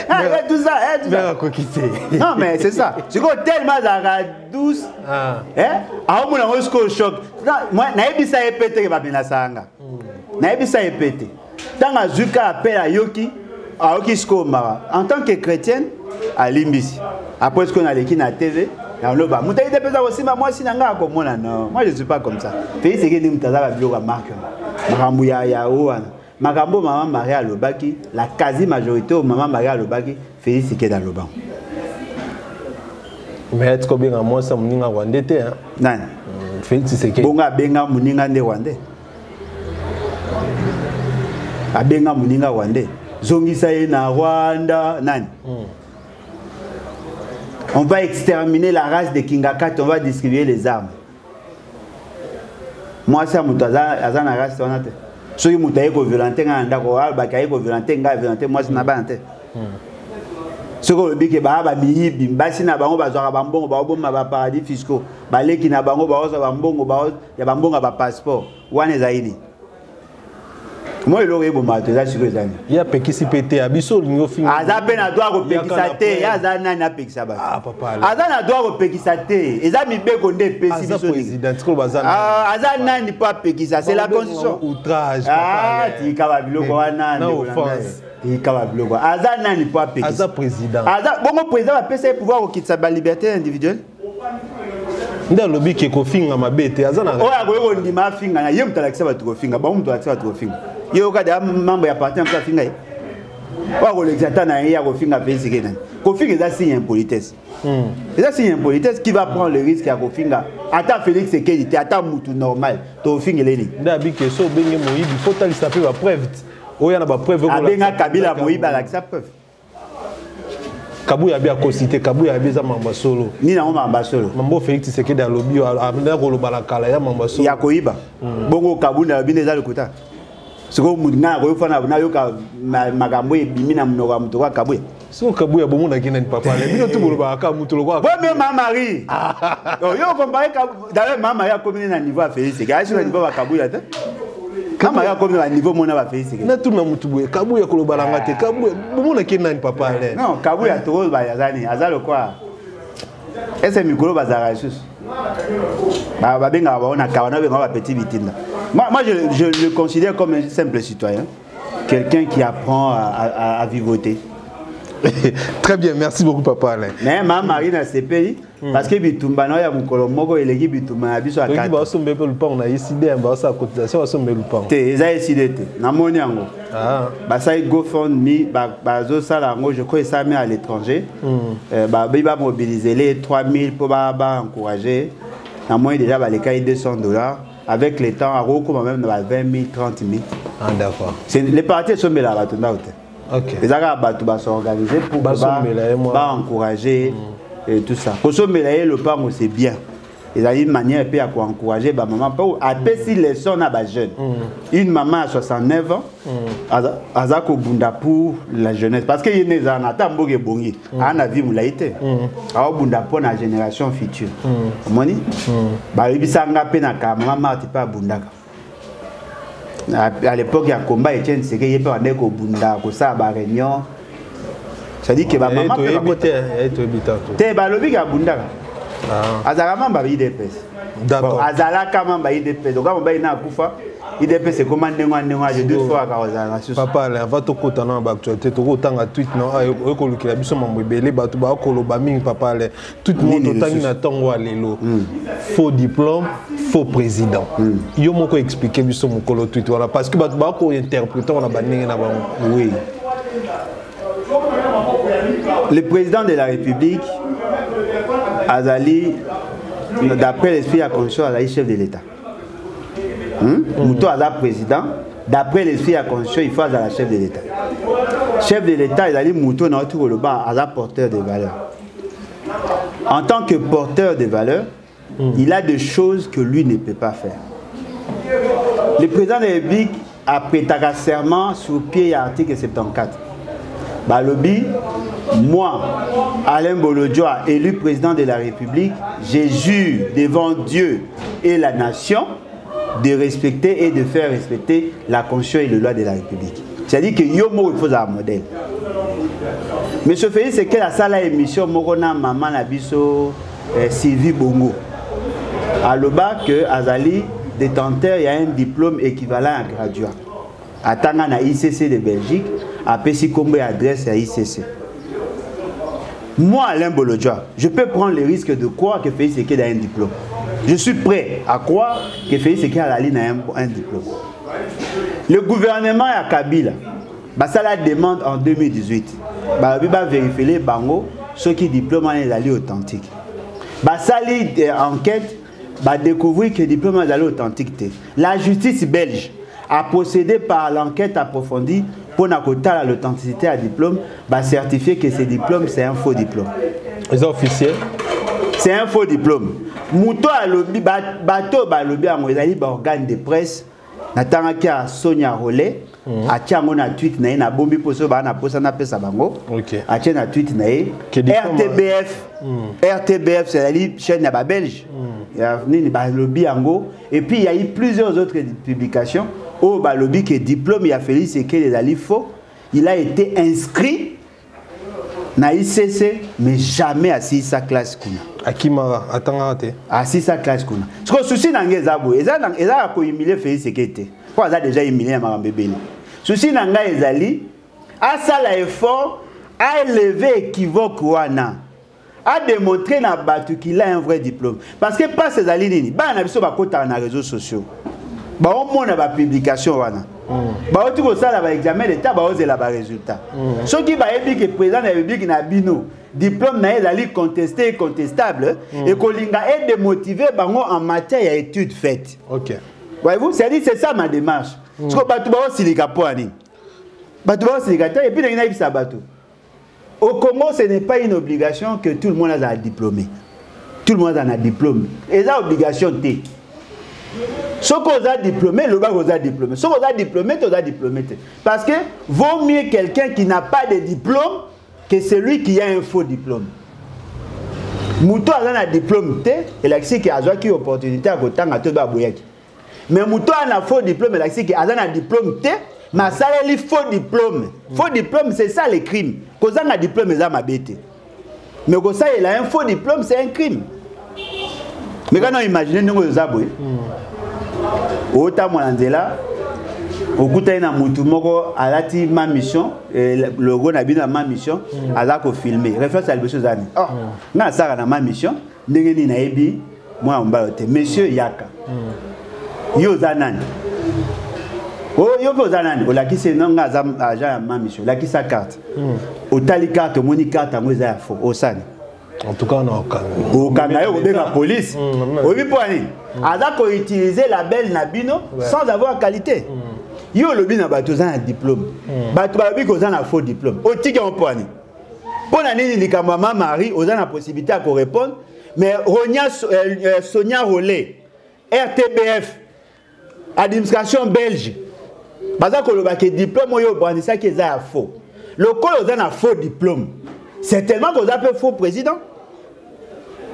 Ah, tout ça, eh, tout ça. Non mais c'est ça. Sikoyo tellement azalaka douce. Eh? Aomona yango sikoyo choc. Moi nayebisa ye pe te ke bamenasaka nga. Nayebisa ye pe te. Ntango azwi kaka appel ayoki, ayoki sikoyo mawa. En tant que chrétienne, alimbisi. Après sikoyo naleki na TV, naloba moto ayite mpenza kosimba mwasi na ngai akomona. Non, moi je suis pas comme ça. Félix Tshisekedi moto aza ba biloko ya marque wana. Makambo ya oyo wana. Makambo mama Marie alobaki, la quasi majorité oyo mama Marie alobaki, Félix Tshisekedi alobango. Mais est-ce que mwasi ya moninga rwandais te, hein? Nani? Félix Tshisekedi. Bongo abenga moninga nde rwandais. Abenga moninga rwandais. Zongisa ye na Rwanda, nani? On va exterminer la race de Kingakati, on va distribuer les armes. Moi, ça, moto aza na race wana te. Soki moto aye koviolente ngai na ndako, alobaki aye koviolente ngai, violente mwasi na bana te. Soki olobi ke baa ba miyibi, basi na bango bazwaka ba mbongo, baoboma ba paradis fiscaux, baleki na bango baozwa ba mbongo, ya ba mbongo ya ba passeport, wana ezali nini? Moi eloko eboma to eza sikoyo eza nini? Ye apekisi pe te, biso olingi ofinga. Aza pe na droit kopekisa te, ye aza nani apekisa bato? Ah, papa, alors. Aza na droit kopekisa te, eza mibeko nde epesi Aza biso nini? président, sikoyo baza nani? Ah, aza nani po apekisa? C'est la Baobenga constitution. Outrage, papa, Ah, alors. tika ba biloko wana, Na ndeko na ngai. offense. Tika ba biloko. Aza nani po apekisa? Aza président. Aza bongo président bapesa ye pouvoir kokitisa ba liberté individuelle? Nde alobi ke kofinga mabe te, aza na oyo akoki kondima afinga na ye moto alakisa bato kofinga, bango moto alakisa bato kofinga. Ye oyo kaka membre ya parti na moto afinga ye. Oyo akolekisa ata na ye ya kofinga mpe esike nani. Kofinga eza signe ya impolitesse. Eza signe ya impolitesse qui va prendre le risque ya kofinga ata Félix Tshisekedi te, ata mutu normal tofingele nini. Nde abi ke so obenge moyibi, faut talisa mpe ba preuve. Oyo na ba preuve oyo Abenga kolakisa Kabila mpenza moyibi, Kabuya. alakisa preuve. Kabuya abi akosi te, Kabuya abi eza mamba solo. Nini yango mamba solo? Mambo Félix Tshisekedi alobi, abanda koloba na kala ya mamba solo. Ya koyiba. Bongo Kabuya alobi nde eza lokuta. Sikoyo moto ngai nakoki fana nayoka makambo ebimi na monoko ya moto kwa Kabuya. Siko Kabuya bomonaki nani, papa? Bino tu bolobaka kaka moto lokola Bomio ma Marie. Yo compare, d'ailleurs ma Marie akomi na niveau ya Félix, ayasi na niveau ya Kabuya te. Kama ya komi na niveau mona ba Félix. Natuna motu boye, Kabuya koloba nanga te. Kabuya bomonaki nani, papa Alain? Non, Kabuya tokoloba aza nini, aza lokwa ese mikolo bazalaka lisusu babengaka bango na kawa, nabengaka bapetit bitinda. Moi, je le considère comme un simple citoyen, quelqu'un qui apprend à vivoter. Très bien, merci beaucoup, papa Alain. Mais ma Marie na CPI, parce que bitumba na ya mokolo moko eleki bitumba na biso. Akati basombe mpe lupango na ECD, basala cotisation, basombe lupango. Te, eza ECD te, namoni yango. Basali GoFundMe, bazosala yango, je crois esalami à l'étranger. Babi bamobilize les 3000 mpo baencourager. Namoni déjà balekai 200 $. Avec le temps akokoma même na ba 20 000, 30 000. Ah, d'accord. Les partis esombelaka bato ndako te. Eza kaka bato bas'organiser pour baencourager et tout ça. Kosombela ye lopango, c'est bien, ezali une manière mpe ya koencourager bamama mpo apesi leçon na bajeune. Une maman à 69 ans aza kobunda pour la jeunesse, parce que ye nde ezala na ata mboka ebongi, aa na vie molai te, aobunda mpo na génération future. Omoni, bayebisanga mpe na kaka mama Marthe mpe abundaka à l'époque ya combat Etienne Tshisekedi, ye mpe bandeki kobunda, kosala baréunion, c'est-à-dire que bamama te balobi abundaka, azalaka membre ya UDPS, azalaka membre ya UDPS. Donc mobali na akufa, UDPS ekoma ndenge wana, ndenge wana, je doute fort aka kozala na susu. Papa Alain, avant tokota na baactualité, tokotanga tweet na oyo kolukela biso mambo ebele, bato bakoloba mingi. Papa Alain, tweet moko totangi na ntongo ya lelo: "Faux diplôme, faux président." Yo moko explique biso mokolo tweet wana, parce que bato bakointerpréter wana bandenge na bango. Oui, le président de la République azali, d'après l'esprit ya constitution, azali chef de l'État. Moto aza président, d'après l'esprit ya constitution, il faut azala chef de l'État. Chef de l'État ezali moto na oti koloba aza porteur de valeur. En tant que porteur de valeur, il a des choses que lui ne peut pas faire. Le président de la République aprêtaka serment sur pied ya article 74. Balobi: "Moi, Alain Bolodjoa, élu président de la République, je jure devant Dieu et la nation de respecter et de faire respecter la constitution et le loi de la République." C'est-à-dire que yo moko, il faut un modèle. Monsieur Félix Tshisekedi asala émission moko na mama na biso Sylvie Bongo. Aloba que azali détenteur, il y a un diplôme équivalent à graduat. Atanga na ICC de Belgique, apesi kombo ya adresse ya ICC. Moi, Alain Bolodjoa, je peux prendre le risque de croire que Félix Tshisekedi a un diplôme. Je suis prêt à croire que Félix Tshisekedi a un diplôme. Le gouvernement ya Kabila basala demande en 2018, balobi bavérifier bango soki diplôme wana ezali authentique. Basali enquête, badécouvrir que diplôme ezali authentique te. La justice belge a procédé par l'enquête approfondie mpona kotala l'authenticité ya diplôme, bacertifier que ce diplôme, c'est un faux diplôme. Eza officiel. C'est un faux diplôme. Moto alobi, bato balobi yango ezali baorgane de presse. Natangaki ya Sonia Rolley, atie yango na tweet na ye. Nabombi mposo baa na posa napesa bango. Atie na tweet na ye. RTBF, RTBF, c'est-à-dire chaîne ya babelge ya nini, balobi yango. Et puis il y a eu plusieurs autres publications oyo balobi que diplôme ya Félix Tshisekedi ezali faux. Il a été inscrit na ICC, mais jamais asilisa classe kuna. Akimaka, atangaka te. Asilisa classe kuna. Sikoyo souci na ngai eza boye: eza ya kohumilie Félix Tshisekedi te, mpo aza déjà humilié ya makambo ebele. Souci na ngai ezali asala effort, aélever équivoque wana, adémontrer na bato qu'il a un vrai diplôme. Parce que passe ezali nini? Bana na biso bakotaka na réseaux sociaux, baomona bapublication wana, bauti kosala baexamen d'état, baozela barésultat. Soki bayebi ke président de la République na bino, diplôme na ye ezali contesté et contestable, ekolinga edémotiver bango en matière ya étude faite. Voyez-vous, c'est-à-dire, c'est ça ma démarche. Siko bato baosilika mpo ya nini? Bato baosilika te. Et puis ndenge nayebisa bato, au Congo, ce n'est pas une obligation que tout le monde azala diplômé, tout le monde aza na diplôme. Eza obligation te. Soki oza diplômé, lobaka oza diplômé. Soki oza diplômé te, oza diplômé te. Parce que vaut mieux quelqu'un qui n'a pas de diplôme que celui qui a un faux diplôme. Moto aza na diplôme te, elakisi ke azwaki opportunité ya kotanga to baboyaki. Mais moto aza na faux diplôme, elakisi ke aza na diplôme te, mais asaleli faux diplôme. Faux diplôme, c'est ça le crime. Kozanga diplôme eza mabe te, mais kosalela un faux diplôme, c'est un crime. Mais kana imagine ndenge oyo oza boye, otambola nzela, okutani na mutu moko alati Ma Mission, logo na bino ya Ma Mission, aza kofilme. Référence ya liboso eza nini? Oh, nga asalaka na Ma Mission, ndenge nini nayebi mwana mobali te? Monsieur, yaka, yo oza nani? Yo mpe oza nani? Olakisi no, nga aza agent ya Ma Mission. Olakisa carte, otali carte, omoni carte yango eza ya faux, osani? En tout cas, na okanga. Okanga ye, okobenga police. Oyebi mpo ya nini? Aza koutiliser label na bino sans avoir qualité. Yo olobi na bato oza na diplôme, bato balobi koza na faux diplôme, otiki yango mpo ya nini? Mpo na nini likambo ya Ma Marie oza na possibilité ya korépondre, mais Ronia, Sonia Rolley, RTBF, administration belge, baza koloba ke diplôme oyo obrandisaki eza ya faux? Lokola oza na faux diplôme, certainement koza mpe faux président.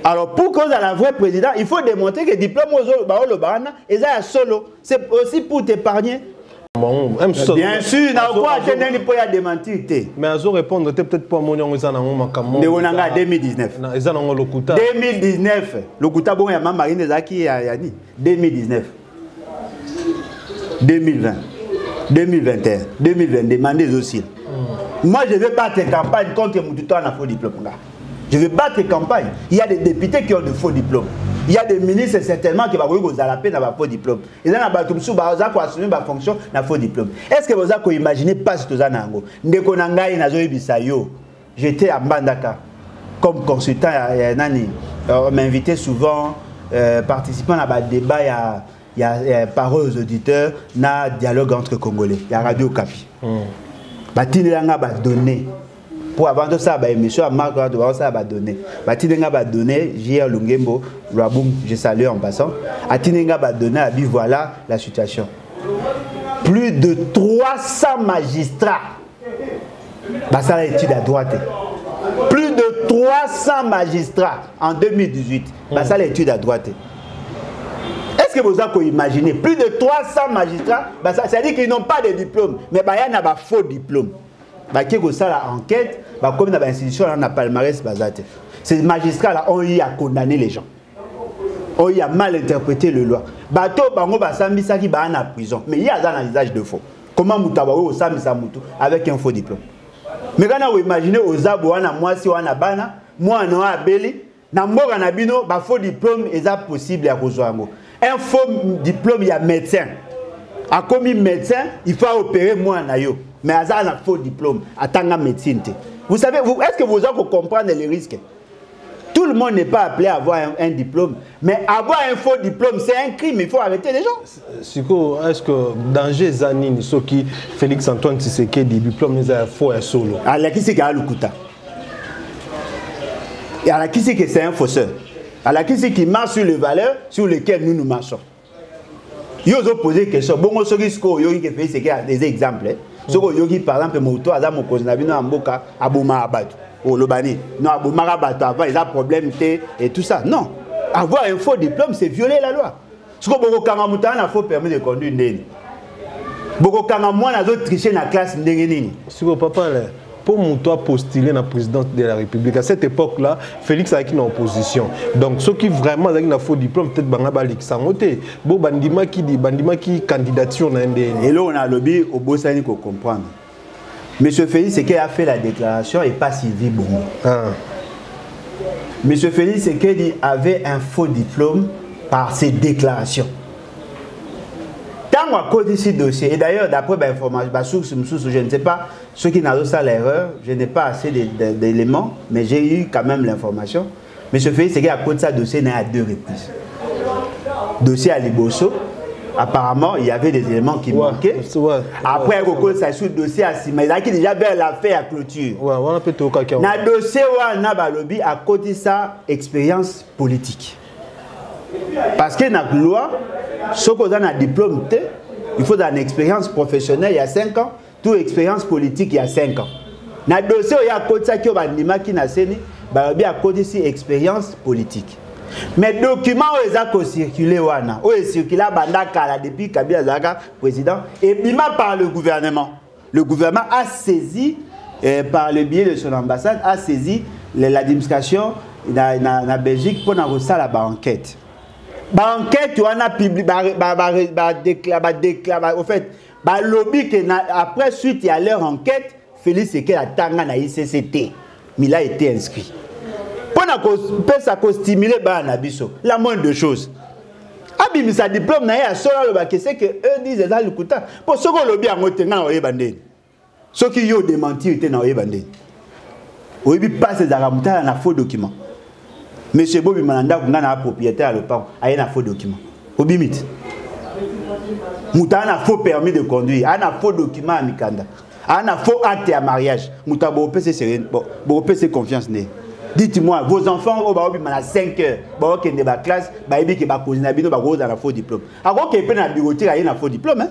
Alors, pour kozala vrai président, il faut démontrer que diplôme oyo baoloba wana eza ya solo. C'est aussi pour t'épargner. Bon, bien sûr, nakokoa te ndeni mpo ya démentir te. Mais azo répondre te, peut-être mpo amoni yango eza nango makambo. Ndeko na ngai, 2019 eza nango lokuta. 2019, lokuta bongo ya Ma Marine ezalaki ya nini? 2019, 2020, 2021, 2022, mandat ezosila. Moi, je vais battre campagne contre mutu to ana faux diplôme. Nga, je vais battre campagne. Il y a des députés qui ont de faux diplômes, il y a des ministres certainement qui bakoki kozala mpe na bafaux diplôme. Eza na bato mosusu baza koassume bafonction na faux diplôme. Est ce que boza koimagine mpasi toza na yango? Ndeko na ngai, nazoyebisa yo, j'étais à Mbandaka comme consultant ya nani, on m'invitait souvent, participant na badébat ya parole aux auditeurs na dialogue entre Congolais ya Radio Kapi. Batindelanga badonnées pour avant tosala baémission ya marke wana, tobakosala badonnées. Batindi nga badonnées, JR Lungembo Lwabum, je salue en passant, atindi nga badonnées, abi voilà la situation: plus de 300 magistrats basala étude à droite. Plus de 300 magistrats en 2018 basala étude à droite. Est-ce que vous avez imaginé? Plus de 300 magistrats, c'est-à-dire qu'ils n'ont pas de diplôme, mais il y a un faux diplôme. Bake kosala enquête, bakomi na bainstitution wana na palmarès, baza te. Ces magistrats là ont eu à condamner les gens, ont eu à mal interpréter le loi. Bato bango basambisaki baa na prison, mais ye aza na usage de faux. Comment moto abakoki kosambisa motu avec un faux diplôme? Mais kana oimagine, oza bo wana, mwasi wana, bana, mwana oyo abeli na mboka na bino, bafaux diplôme eza possible ya kozwa yango. Un faux diplôme ya médecin, akomi médecin, il faut opérer mwana na yo, mais aza na faux diplôme, atanga médecine te. Vous savez, vous, est-ce que vous allez comprendre les risques? Tout le monde n'est pas appelé à avoir un diplôme, mais avoir un faux diplôme, c'est un crime, il faut arrêter les gens. Siko, est-ce que danger eza nini soki Félix Antoine Tshisekedi diplôme eza ya faux, ya solo? Alakisi ke alukuta, alakisi que c'est un fausseur, alakisi qui marche sur les valeurs sur lesquelles nous nous marchons. Yo ozoposer question bongo, soki sikoyo oyoki ke Félix eke des exemples, soki oyoki par exemple moto aza mokonzi na bino ya mboka abomaka bato, oloba nini? Non, abomaka bato avant, eza problème te et tout ça. Non, avoir un faux diplôme, c'est violer la loi. Sikoyo bokokanga moto aza na faux permis de conduire ndeni? Bokokanga mwana azotriche na classe ndenge nini? Sikoyo papa, pour moto postuler na présidence de la République, à cette époque là Félix azalaki na opposition. Donc soki vraiment azalaki na faux diplôme, peut-être banga balekisa yango te. Bo bandimaki candidature na ye ndeni? Eloko na alobi, obosani kocomprendre. Monsieur Félix Tshisekedi a fait la déclaration et pas Sylvie Bongo. Ah. Monsieur Félix Tshisekedi avait un faux diplôme par ses déclarations. Tant à cause de ce dossier, et d'ailleurs d'après l'information, source, je ne sais pas ce qui n'a pas l'erreur, je n'ai pas assez d'éléments, mais j'ai eu quand même l'information. Monsieur Félix Tshisekedi, à cause de ça dossier, n'a à deux reprises. Dossier à liboso, apparemment, il y avait des éléments qui manquaient. Après, ouais, ça sous dossier à Sima, il a déjà vers la fin à clôture. Ouais, on a peut Na dossier wana balobi à côté ça expérience politique. Parce que na loi, soki oza na diplôme te, il faut une expérience professionnelle il y a 5 ans, tout expérience politique il y a 5 ans. Na dossier oyo akotisaki oyo bandimaki na seni, balobi akotisi expérience politique. Mais document oyo eza kocircule wana, oyo ecircula banda kala depuis Kabila azalaka président, ebima par le gouvernement. Le gouvernement a saisi, par le biais de son ambassade, a saisi l'administration na, na, na Belgique pour na ba enquête. Ba enquête wana public ba ba ba ba déclare ba déclare au fait ba lobby que na, après suite ya leur enquête, Félix Tshisekedi atanga na ICCT, mais il a été inscrit. Pour na ko pesa ko stimuler ba na biso, la moindre de choses. Abimisa diplôme na ye ya solo alobaki c'est que eux disent eza lokuta. Po soki olobi yango te nga na oyeba ndeni. Soki yo démentir te na oyeba ndeni. Oyebi passe ezalaka motala na faux document. Monsieur Bobima na ndako nga na propriétaire ya lopango aye na faux document. Obimi te. Moto aza na faux permis de conduire, aza na faux document ya mikanda, aza na faux acte ya mariage. Moto abopese sérieux, bon, bopese confiance nde. Dites-moi, vos enfants oyo baobima na 5 heures, baokende ba classe, bayebi ke bakonzi na bino bakozala na faux diplôme. Akoke mpe na bureautique aye na faux diplôme, hein?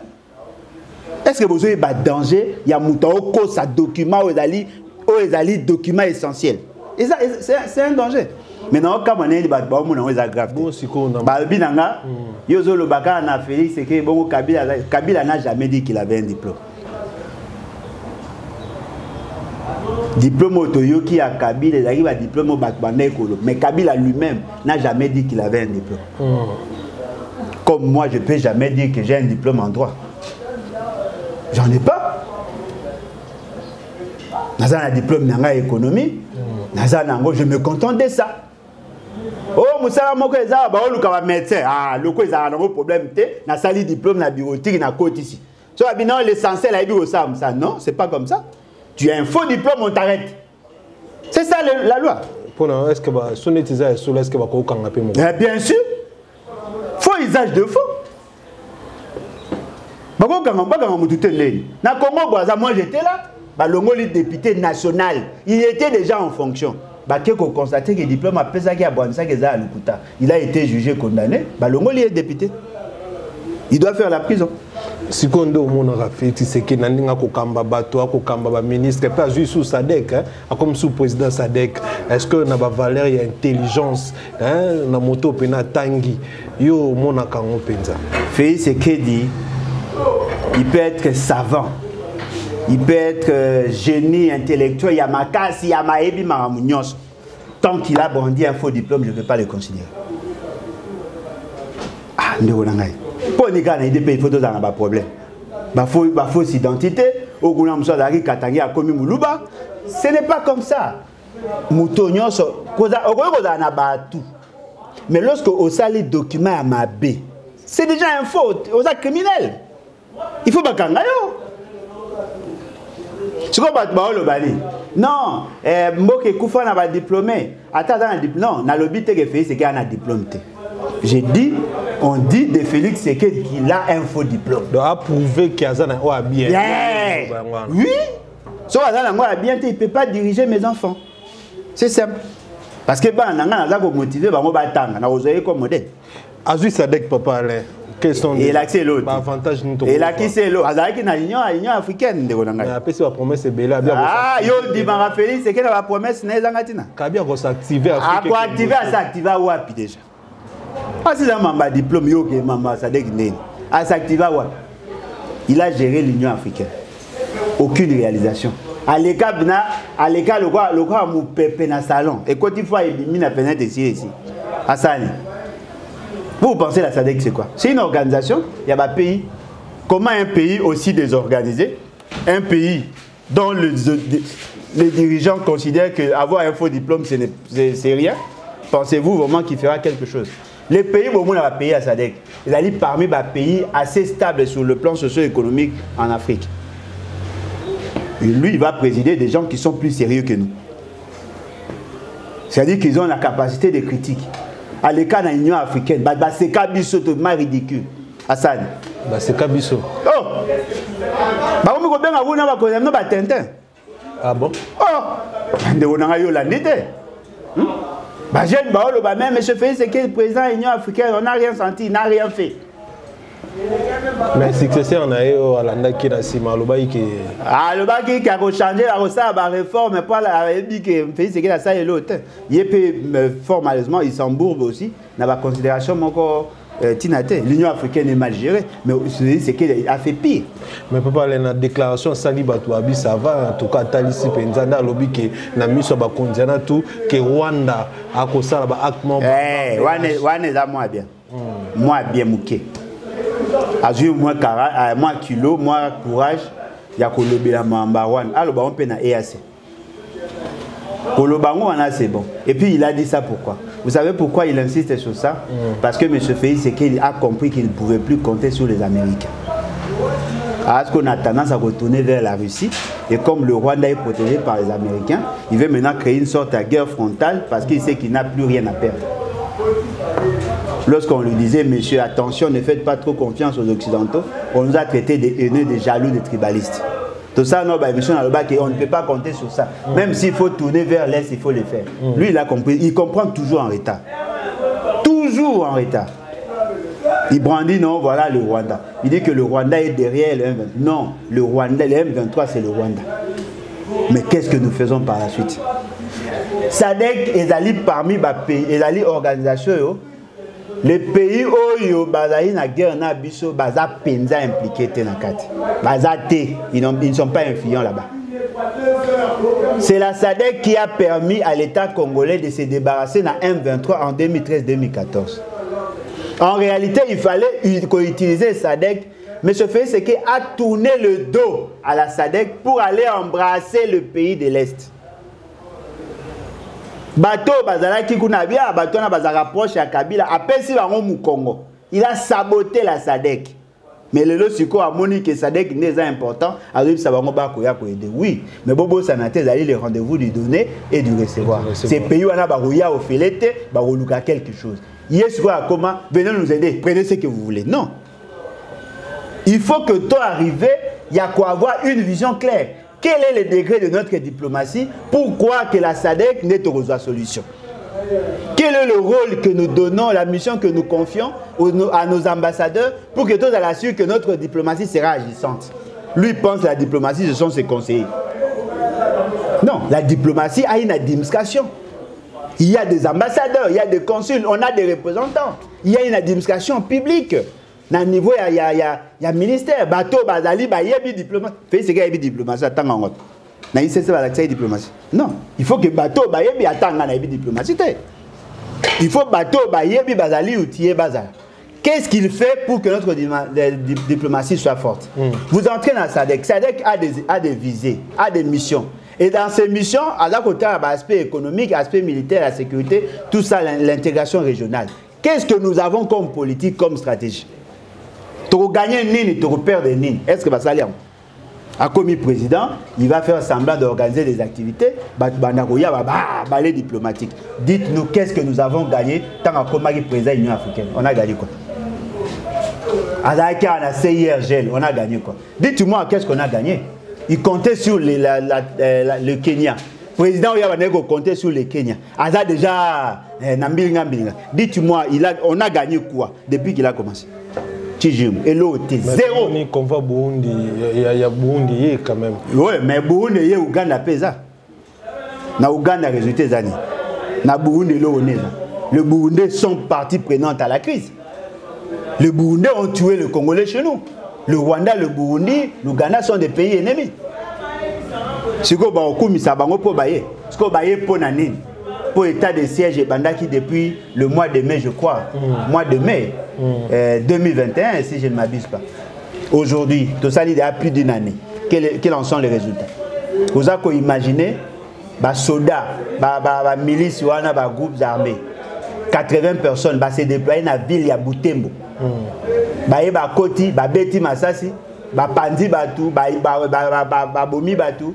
Est-ce que vous avez ba danger ya moto aokosa document oyo ezali, oyo ezali document essentiel? Et ça, c'est un danger. Maintenant, comme on est, ba ba mona oyo eza grave. Bon, sikoyo na Balobi na nga, yo ozoloba kaka na Félix que bongo Kabila, Kabila n'a jamais dit qu'il avait un diplôme. Diplôme oyo toyoki ya Kabila ezalaki ba diplôme oyo bato bandaki koloba. Mais Kabila lui-même n'a jamais dit qu'il avait un diplôme. Comme moi, je peux jamais dire que j'ai un diplôme en droit. J'en ai pas. Naza na diplôme na ngai économie. Naza na yango, je me contente de ça. Oh, mosala moko eza ba oluka ba médecin. Ah, loko eza na problème te. Nasali diplôme na bureautique na kotisi. So abi non, l'essentiel ayebi kosala mosala. Non, c'est pas comme ça. Tu as un faux diplôme, on t'arrête. C'est ça la loi. Pona, est-ce que ba sonnet eza ya solo, est-ce que ba kokanga pe moko? Eh, bien sûr. Faux usage de faux. Bakokanga, bakanga mutu te ndeni. Na Congo Brazza, moi j'étais là, ba longoli député national, il était déjà en fonction. Ba ke ko constater que diplôme apesaki ya bwanisaki eza ya lokuta. Il a été jugé condamné, ba longoli est député. Il doit faire la prison. Sikoyo nde omonaka Félix Tshisekedi na ndenge akokamba bato, akokamba ba ministre, pe azwi sous SADC, hein, akomi sous président SADC. Est-ce que na ba valeur ya intelligence, hein, na moto pe na tangi, yo omonaka yango mpenza? Félix Tshisekedi, il peut être savant, il peut être génie intellectuel, ya makasi, ya mayebi makambo nyonso. Tant qu'il a brandi un faux diplôme, je ne peux pas le considérer. Ah, ndeko na ngai. Po ni kana IDP, il faut tozala na ba problème. Ba faux, ba fausse identité, okuna mosusu azalaki katangi akomi muluba. Ce n'est pas comme ça. Moto nyonso, koza, okoki kozala na bato. Mais lorsque osali document ya mabe, c'est déjà un faux, oza criminel. Il faut bakanga yo. Sikoyo bato baoloba nini? Non, mboka ekufa na ba diplômé. Ata aza na diplôme. Non, nalobi te que Félix Tshisekedi a na diplôme te. J'ai dit, on dit de Félix Tshisekedi qu'il a un faux diplôme. Donc, a prouvé qu'il a un haut bien. Yeah. Oui. Soki aza na ngo ya bien te, il peut pas diriger mes enfants. C'est simple. Parce que bana na nga naza ko motiver bango batanga, na kozwa ye comme modèle. Azui SADC papa Alain. Quels sont les Elakisi eloko te. Ba avantages nous tokoki Elakisi eloko. Azalaki na union africaine ndeko na ngai. Mais apesi ba promesse ebele, abi akosa Ah, yo ndimaka Félix Tshisekedi na ba promesse na ezanga tina. Kabi akosa activer Afrique. Ako activer, asa activer wapi déjà? Asi za mamba diplôme yo ke mamba SADC ndeni. Asa activer wapi? Il a géré l'Union africaine. Aucune réalisation. Aleka bna, aleka lokwa, lokwa mupepe na salon. Et quand il faut ebimi na fenêtre ici ici. Asani. Vous pensez la SADC c'est quoi? C'est une organisation, il y a un pays. Comment un pays aussi désorganisé, un pays dont les dirigeants considèrent qu'avoir un faux diplôme, c'est rien, pensez-vous vraiment qu'il fera quelque chose? Les pays, au moins, on a pays à SADC. Ils allaient parmi les pays assez stables sur le plan socio-économique en Afrique. Et lui, il va présider des gens qui sont plus sérieux que nous. C'est-à-dire qu'ils ont la capacité de critique. À l'écart de l'Union africaine, c'est Kabiso totalement ridicule. Hassan. C'est Kabiso. Oh! On peut bien avoir un peu de tintin. Ah bon? Oh! Ndeko na ngai yo landi te. Bajeune baoloba même monsieur Félix Tshisekedi, président de l'Union africaine, on n'a rien senti, il n'a rien fait. Mais successeur na ye oyo alandaki na nsima alobaki ke alobaki ke akochange, akosala baréforme, mpo ayebi ke Félix Tshisekedi asala eloko te. Ye mpe, fort malheureusement, il s'embourbe aussi na baconsidération moko ntina te. L'Union africaine est mal gérée, mais Félix Tshisekedi a fait pire. Mais papa, ale na déclaration asali, bato babi ça va. En tout cas atalisi mpenza nde alobi ke na miso ya bakonzi wana tu ke Rwanda akosala baacte moko. Wana eza mwa bien, mwa bien moke. Azwi mwa kilo, mwa courage ya kolobela mamba wana. Aloba ngo mpe na EAC, koloba ngo wana, c'est bon. Et puis il a dit ça pourquoi? Vous savez pourquoi il insiste sur ça? Parce que M. Félix Tshisekedi a compris qu'il ne pouvait plus compter sur les Américains. Parce qu'on a tendance à retourner vers la Russie. Et comme le Rwanda est protégé par les Américains, il veut maintenant créer une sorte de guerre frontale parce qu'il sait qu'il n'a plus rien à perdre. Lorsqu'on lui disait, monsieur, attention, ne faites pas trop confiance aux Occidentaux, on nous a traités de haineux, de jaloux, de tribalistes. Tout ça, non, bah, monsieur Nalobaki, on ne peut pas compter sur ça. Même s'il faut tourner vers l'Est, il faut le faire. Lui, il a compris. Il comprend toujours en retard. Toujours en retard. Il brandit, non, voilà le Rwanda. Il dit que le Rwanda est derrière le M23. Non, le Rwanda, le M23, c'est le Rwanda. Mais qu'est-ce que nous faisons par la suite? SADC ezali parmi les pays, ezali organisation yo. Les pays oyo bazali na guerre na biso baza penza impliqué te na kati. Baza te, ils ne sont pas influents là-bas. C'est la SADC qui a permis à l'État congolais de se débarrasser na M23 en 2013-2014. En réalité, il fallait utiliser SADC. Mais ce fait, c'est qu'il a tourné le dos à la SADC pour aller embrasser le pays de l'Est. Bato bazalaki kuna bia, bato na bazaka proche ya Kabila, apesi bango mukongo. Il a saboté la SADC. Mais lelo siko amoni que SADC n'est pas important, azoyebisa bango bakoya koaider. Oui, mais bobo sanate ezali le rendez-vous du donner et du recevoir. Du recevoir. Ces pays wana bakoya ofele te, bakoluka quelque chose. Ye siko akoma, venez nous aider, prenez ce que vous voulez. Non. Il faut que toi arriver, il y a quoi avoir une vision claire. Quel est le degré de notre diplomatie? Pourquoi que la SADC n'est pas la solution? Quel est le rôle que nous donnons, la mission que nous confions à nos ambassadeurs pour que tous assurent que notre diplomatie sera agissante? Lui pense que la diplomatie, ce sont ses conseillers. Non, la diplomatie a une administration. Il y a des ambassadeurs, il y a des consuls, on a des représentants. Il y a une administration publique. Na niveau, il y a, il y a, il y a ministère. Bato, bazali, bayebi diplomatie. Félix Tshisekedi ayebi diplomatie, atanga ngo. Na ICC balakisa ye diplomatie. Non, il faut que bato bayebi atanga na yebi diplomatie te. Il faut bato bayebi bazali outillé bazala. Qu'est-ce qu'il fait pour que notre diplomatie soit forte? Vous entrez dans SADC. SADC a des visées, a des missions. Et dans ces missions, à côté, il y a aspect économique, aspect militaire, la sécurité, tout ça, l'intégration régionale. Qu'est-ce que nous avons comme politique, comme stratégie? Tu gagnes nini, tu perds nini. Est-ce que ça a commis président, il va faire semblant d'organiser des activités, balai diplomatique. Dites-nous qu'est-ce que nous avons gagné tant qu'on a commis président de l'Union africaine. On a gagné quoi? Azalaki na CIRGL, on a gagné quoi? Dites-moi qu'est-ce qu'on a gagné? Il comptait sur le Kenya. Président, il a compté sur le Kenya. Aza déjà, na mbilinga mbilinga. Dites-moi, on a gagné quoi depuis qu'il a commencé? Tijim, et l'autre, Mais zéro. On est convoi Burundi, il y a Burundi, il y a quand même. Oui, mais Burundi, il y a Ouganda, pesa. Na Ouganda, résultat, zani. Na Burundi, l'eau, on est là. Le Burundi sont partie prenante à la crise. Le Burundi ont tué le Congolais chez nous. Le Rwanda, le Burundi, l'Ouganda sont des pays ennemis. Ce que baokumisa bango po baye. Ce que baye po na nini? Po état de siège ebandaki depuis le mois de mai, je crois. Mois de mai, 2021, si je ne m'abuse pas. Aujourd'hui, tout ça, il y a plus d'une année. Quels en sont les résultats? Vous avez imaginé, ba soldats, ba, ba, ba milices, wana, ba groupes armés. 80 personnes, ba se déployer dans la ville ya Butembo. Ba ye ba koti, ba beti masasi, ba pandi batu, ba, ba, ba, ba, ba, ba bomi batu,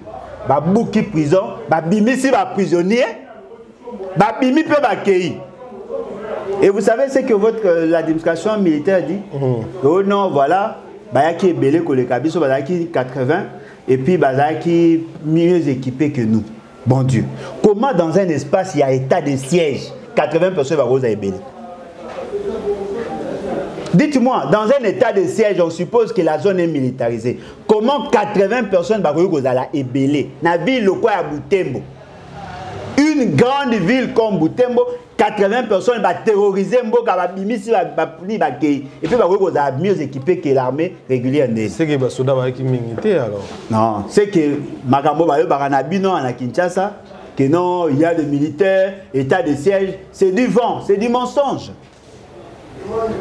ba buki prison, ba bimisi ba prisonnier, ba bimi pe ba kei. Et vous savez ce que l'administration militaire dit? Oh non, voilà, ba yaki ebele koleka biso, ba yaki 80 et puis ba yaki mieux équipé que nous. Bon Dieu. Comment dans un espace il y a état de siège? 80 personnes bakozala ebele? Dites-moi, dans un état de siège, on suppose que la zone est militarisée. Comment 80 personnes bakoki kozala ebele na ville lokola ya Butembo? Une grande ville comme Butembo, 80 personnes baterroriser mboka, babimisi bapuni, bakei, et puis bakoki kozala mieux équipé que l'armée régulière ndeni? C'est que basoda bayaki mingi te alors. Non, c'est que makambo bayobaka na bino na Kinshasa que non, il y a des militaires, état de siège, c'est du vent, c'est du mensonge.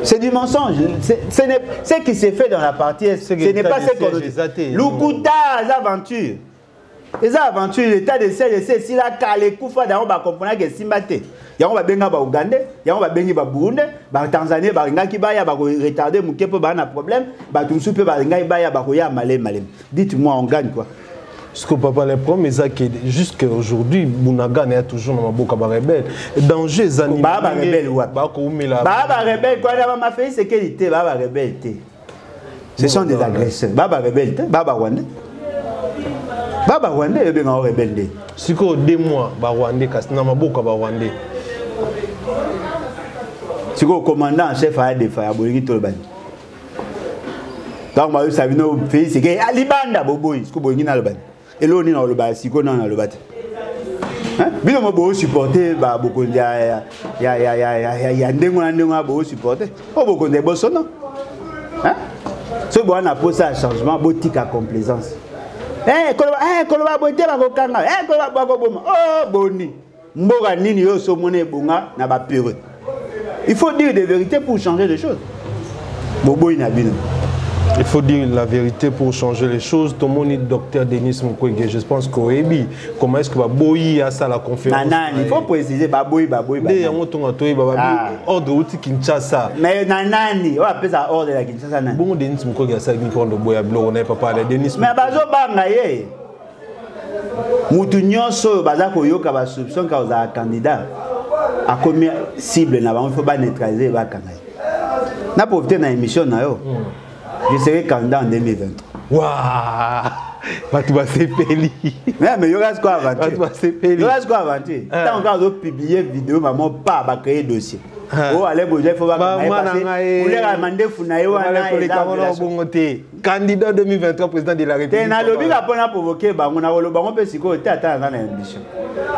C'est du mensonge. Ce qui s'est fait dans la partie est, ce n'est pas ce qu'on dit. Lukuta, aventure. Eza aventure, l'état de siège, c'est si la kale kufa dango ba comprendre que simba te. Yango ba benga ba Ougandais, yango ba bengi ba Burundais, ba Tanzanie ba ngaki ba ya ba retarder muke po ba na problème, ba tumsu pe ba ngai ba ya ba koya malem malem. Dites-moi, on gagne quoi? Parce que papa, le problème est que jusqu'à aujourd'hui, Bunagana est toujours dans ma boca rebelle. Danger zani. Ba ba rebelle ou ba ko umela. Ba ba rebelle quoi, ba ma fait sécurité, ba ba rebelle té. Ce sont des agresseurs. Ba ba rebelle té, ba ba Rwandais. Ba ba Rwandais be nga rebelle. Siko 2 mois ba Rwandais kasi na maboka ba Rwandais. Siko commandant en chef a défa ya bolingi tolobani. Donc ba sabino pays c'est que alibanda boboyi siko bolingi na lobani. Elo ni na loba siko na na loba te. Hein? Bino mo bo supporter ba bokonzi ya ya ya ya ya ya ndengo na ndengo bo supporter. O bokonzi bosono. Hein? So bo na posa changement botika complaisance. Eh koloba eh koloba bote ba kokanga eh koloba ba koboma. Oh boni. Mboka nini yo so mone bonga na ba pure. Il faut dire des vérités pour changer les choses. Boboyi na bino. Il faut dire la vérité pour changer les choses. Tout le monde est docteur Denis Mukwege. Je pense qu'Oebi, comment est-ce que Baboyi a ça la conférence? Nanan, il faut préciser Baboyi, Baboyi, Baboyi. Ordre outil Kinshasa. Mais Nanani, on appelle ça ordre de la Kinshasa. Bon, Denis Mukwege a ça, il faut le boya blo, on n'est pas parlé. Denis. Mais Bazo Bangaye. Mutu nyonso baza koyoka ba soupçon ka oza candidat. A combien cible na bango, il faut ba neutraliser ba kanga. Na profiter na émission na yo. Je serai candidat en 2023. Waouh! Bah, tu vas s'épeler. Mais il y aura quoi aventure? Tu vas s'épeler. Il y aura quoi aventure? Tant qu'on a publié vidéo, maman, pas va créer dossier. Oh, allez, bon, il faut pas que vous ayez Funayo, candidat 2023, président de la République. Na lobi ka pona provoquer bango na wolo bango pe siko te ata na ambition.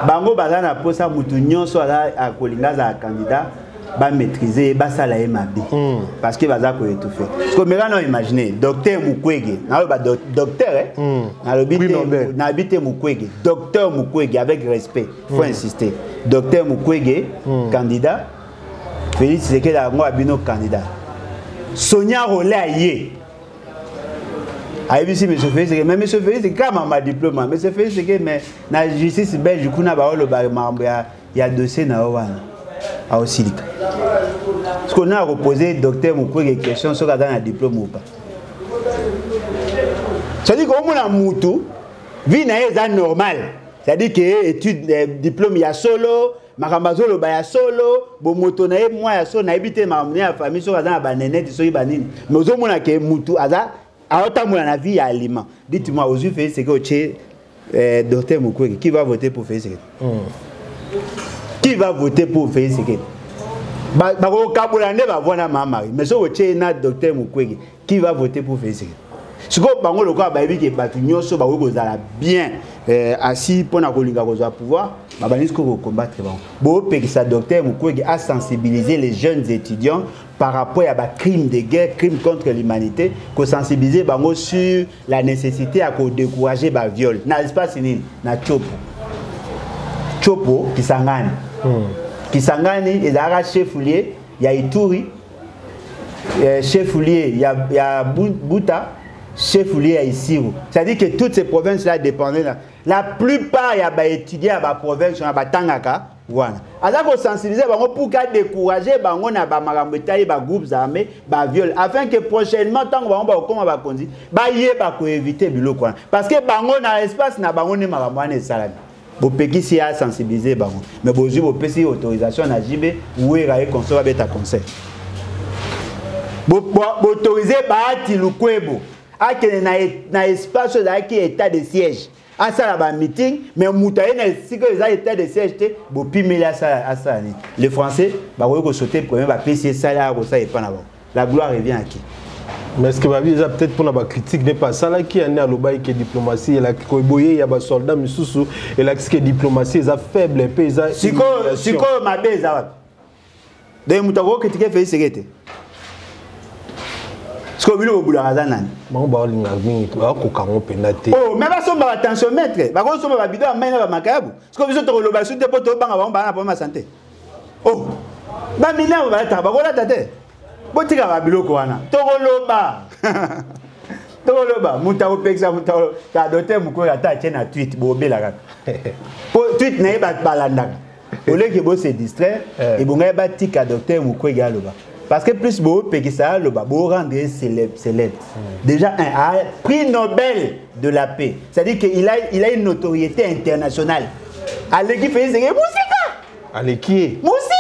Bango baza na posa mutu nyonso ala akolinga za candidat ba maîtriser ba sala ye mabe. Parce que baza ko étouffer. Parce que mera imaginer docteur Mukwege, na ba docteur hein. Na lobi te na habité Mukwege, docteur Mukwege avec respect, faut insister. Docteur Mukwege candidat Félix Tshisekedi a ngo abino candidat. Sonia Rollet aye. Ayebisi monsieur Félix, mais monsieur Félix quand ma diplôme, monsieur Félix mais na justice belge kuna ba olo ba mambo ya ya dossier na wana. A osilika. Ce qu'on a reposé docteur Mukwege question sur dans un diplôme ou pas. C'est-à-dire que on a mutu vie na eza normal. C'est-à-dire que étude diplôme ya solo, makambo ba ya solo, bo moto na ye moi ya solo na ebite makambo ya famille so aza na ba nenete so ba nini. Mais ozomona ke mutu aza aotambola na vie ya aliment. Dites-moi aux Félix c'est que oche docteur Mukwege qui va voter pour Félix? Qui va voter pour Félix? Ba ko kabola nde ba vona mama. Mais so oche na docteur Mukwege qui va voter pour Félix? Siko bango lokola bayebi ke bato nyonso bakoki kozala bien assis mpona kolinga kozwa pouvoir, babandisi ko combattre bango. Bopekisa docteur Mukwege a sensibiliser les jeunes étudiants par rapport à ba crime de guerre, crime contre l'humanité, ko sensibiliser bango sur la nécessité à ko décourager ba viol. Na espace nini? Na Tshopo. Tshopo Kisangani. Kisangani ezalaka chef-lieu ya Ituri, chef-lieu ya Buta, chef-lieu à Isiro. C'est-à-dire que toutes ces provinces-là dépendaient. La plupart il y a des étudiants dans la province, il y a des Tangaka. Voilà. Alors qu'on sensibilise pour décourager bango na ba makambo etali ba groupes armés, ba viol, afin que prochainement tant bango ba koma ba kondi, ba ye ba ko éviter biloko wana. Parce que bango na espace na bango ne makambo wana esalami. Bo pekisi ya sensibiliser bango. Mais bozui bo pesi autorisation na JB ouera e consort beta conseil. Bo autoriser ba ati lukwebo. Akene na espace qui état de siège. Asala ba meeting, mais moto aye na esika eza état de siège te, bopimeli asala asala nini? Les Français bakoki kosauter premier, bapesi ye sala ya kosala epa na bango. La gloire revient à qui? Mais est-ce que babi eza peut-être mpona bacritique nde mpe asalaki ane alobaki ke diplomatie elaki boye ya basoldat misusu elakisi ke diplomatie eza faible mpe eza sikoyo sikoyo mabe eza wapi? Donc moto akoki kritike Félix Tshisekedi te. Sikoyo bino bobulaka aza nani? Bango baolinga mingi, bakoka yango mpenza te. Oh, mais basomba batensiomètre, bakosomba babido ya mai na bamakayabu. Sikoyo biso tokoloba su te mpo tobanga bango baa na problème ya santé. Oh, baminere balataka, bakolata te. Botika babiloko wana, tokoloba. Tokoloba, moto akopekisa moto docteur Mukwege ata atie na tweet, bobela kaka. Po tweet na ye bato balandaka. Au lieu que bo se distraire, ebongai batika docteur Mukwege aloba. Parce que plus bopekisa aloba, bo rendre ye célèbre, célèbre. Déjà un prix Nobel de la paix. C'est-à-dire qu'il a une notoriété internationale. Aleki Félix Tshisekedi, musika! Aleki ye. Musika!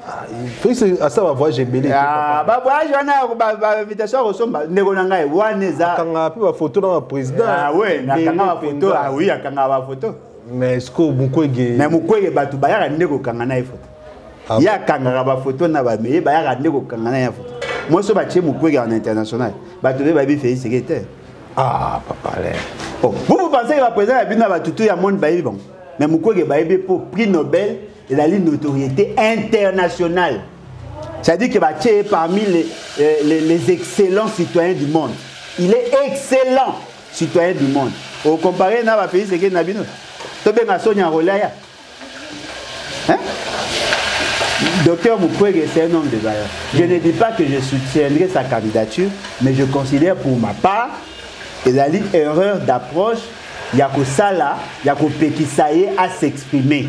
Ah, Félix asala ba voyage ebele te, Ah, papa. ba voyage wana, ba invitation ya kosomba ndeko na ngai wana eza. Akangaka mpe ba photo na ba président. Ah ouais, Ebele nakanga ba photo. mpenza. Ah oui, akangaka ba photo. Mais est-ce que Mukwege Mais Mukwege bato bayaka nde kokanga na ye photo. Ah Ye bon? akangaka ba photo na ba meye, bayaka nde kokanga na ye photo. Moi so batie Mukwege en international, bato be bayebi Félix Tshisekedi te. Ah, papa Alain. Oh, vous, vous pensez que la président ya bino ya batutu ya monde bayebi bango? Mais Mukwege bayebi po prix Nobel ezali notoriété internationale. C'est-à-dire que batie ye parmi les excellents citoyens du monde. Il est excellent citoyen du monde. Au comparé na ba Félix Tshisekedi na bino. Tobenga Sonia Rolaya. Hein? Docteur Mukwege, c'est un homme de valeur. Je ne dis pas que je soutiendrai sa candidature, mais je considère pour ma part, il a une erreur d'approche, il y a que ça là, il y a que Pekisa ye à s'exprimer.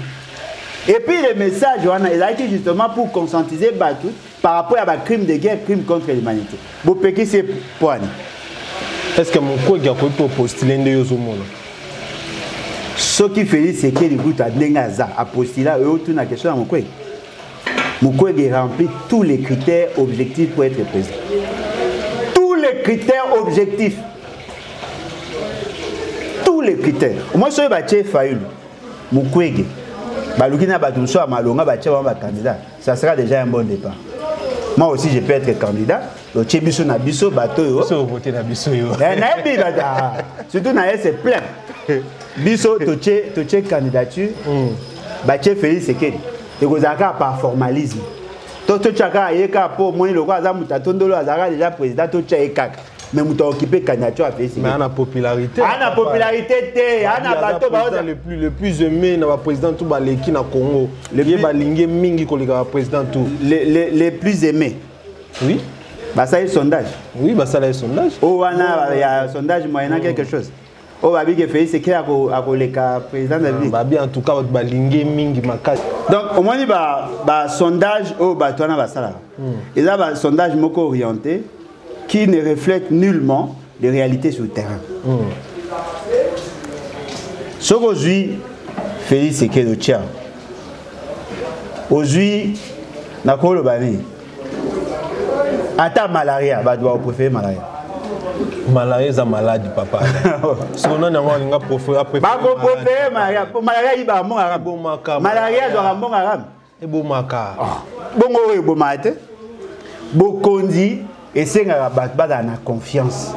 Et puis le message, il a été justement pour conscientiser Batou par rapport à un crime de guerre, crime contre l'humanité. Bon, Pekisa, c'est pour nous. Est-ce que Mukwege a pu postuler nde yo mona? Ce qui fait, c'est que le goût a ndenge a postulé, et autour de la question à Mukwege. Mukwege remplit tous les critères objectifs pour être président. Tous les critères objectifs. Tous les critères. Moi, je suis Batie Fayulu, Mukwege. Baluki na bato mosusu ya malonga batie bango ba candidat. Ça sera déjà un bon départ. Moi aussi, je peux être candidat. Otie biso na biso bato oyo. Biso voter na biso yo. Eh, nayebi bato, ah, surtout na ye, c'est plein. Biso totie candidature. Batie Félix Tshisekedi. Ekozala kaka par formalisme. To totia kaka ye kaka po omoni lokola aza moto atondolo, azalaka déjà président, totia ye kaka. Mais moto a occupé candidature ya Félix Mais Tshisekedi. ana popularité. Ana popularité te, ana Aza bato ba président le plus aimé na ba président tout baleki na Congo. Le Ye plus balingi mingi koleka ba président tout. Les plus aimés. Oui. Basali sondage. Oui, basala sondage. Oh wana ya sondage moyennant quelque chose. Oh babi ke Félix Tshisekedi akoleka président de la République. Babi en tout cas bato balingi mingi makasi. Donc au moins ba sondage oyo bato wana basalaka. Eza ba sondage moko orienté qui ne reflète nullement les réalités sur le terrain. Soki ozwi Félix Tshisekedi otia, ozwi nakoloba nini, ata malaria, bato bakopréféré malaria. Malaria eza maladi, papa. Soki nani yango alinga apréféré Bakopréféré malaria po malaria ayibaka mbongo arabe. Ebomaka. Malaria azwaka mbongo arabe. Ebomaka. Ah. Bongo oyo ebomaka te. Bokonzi esengaka bato bazala na confiance.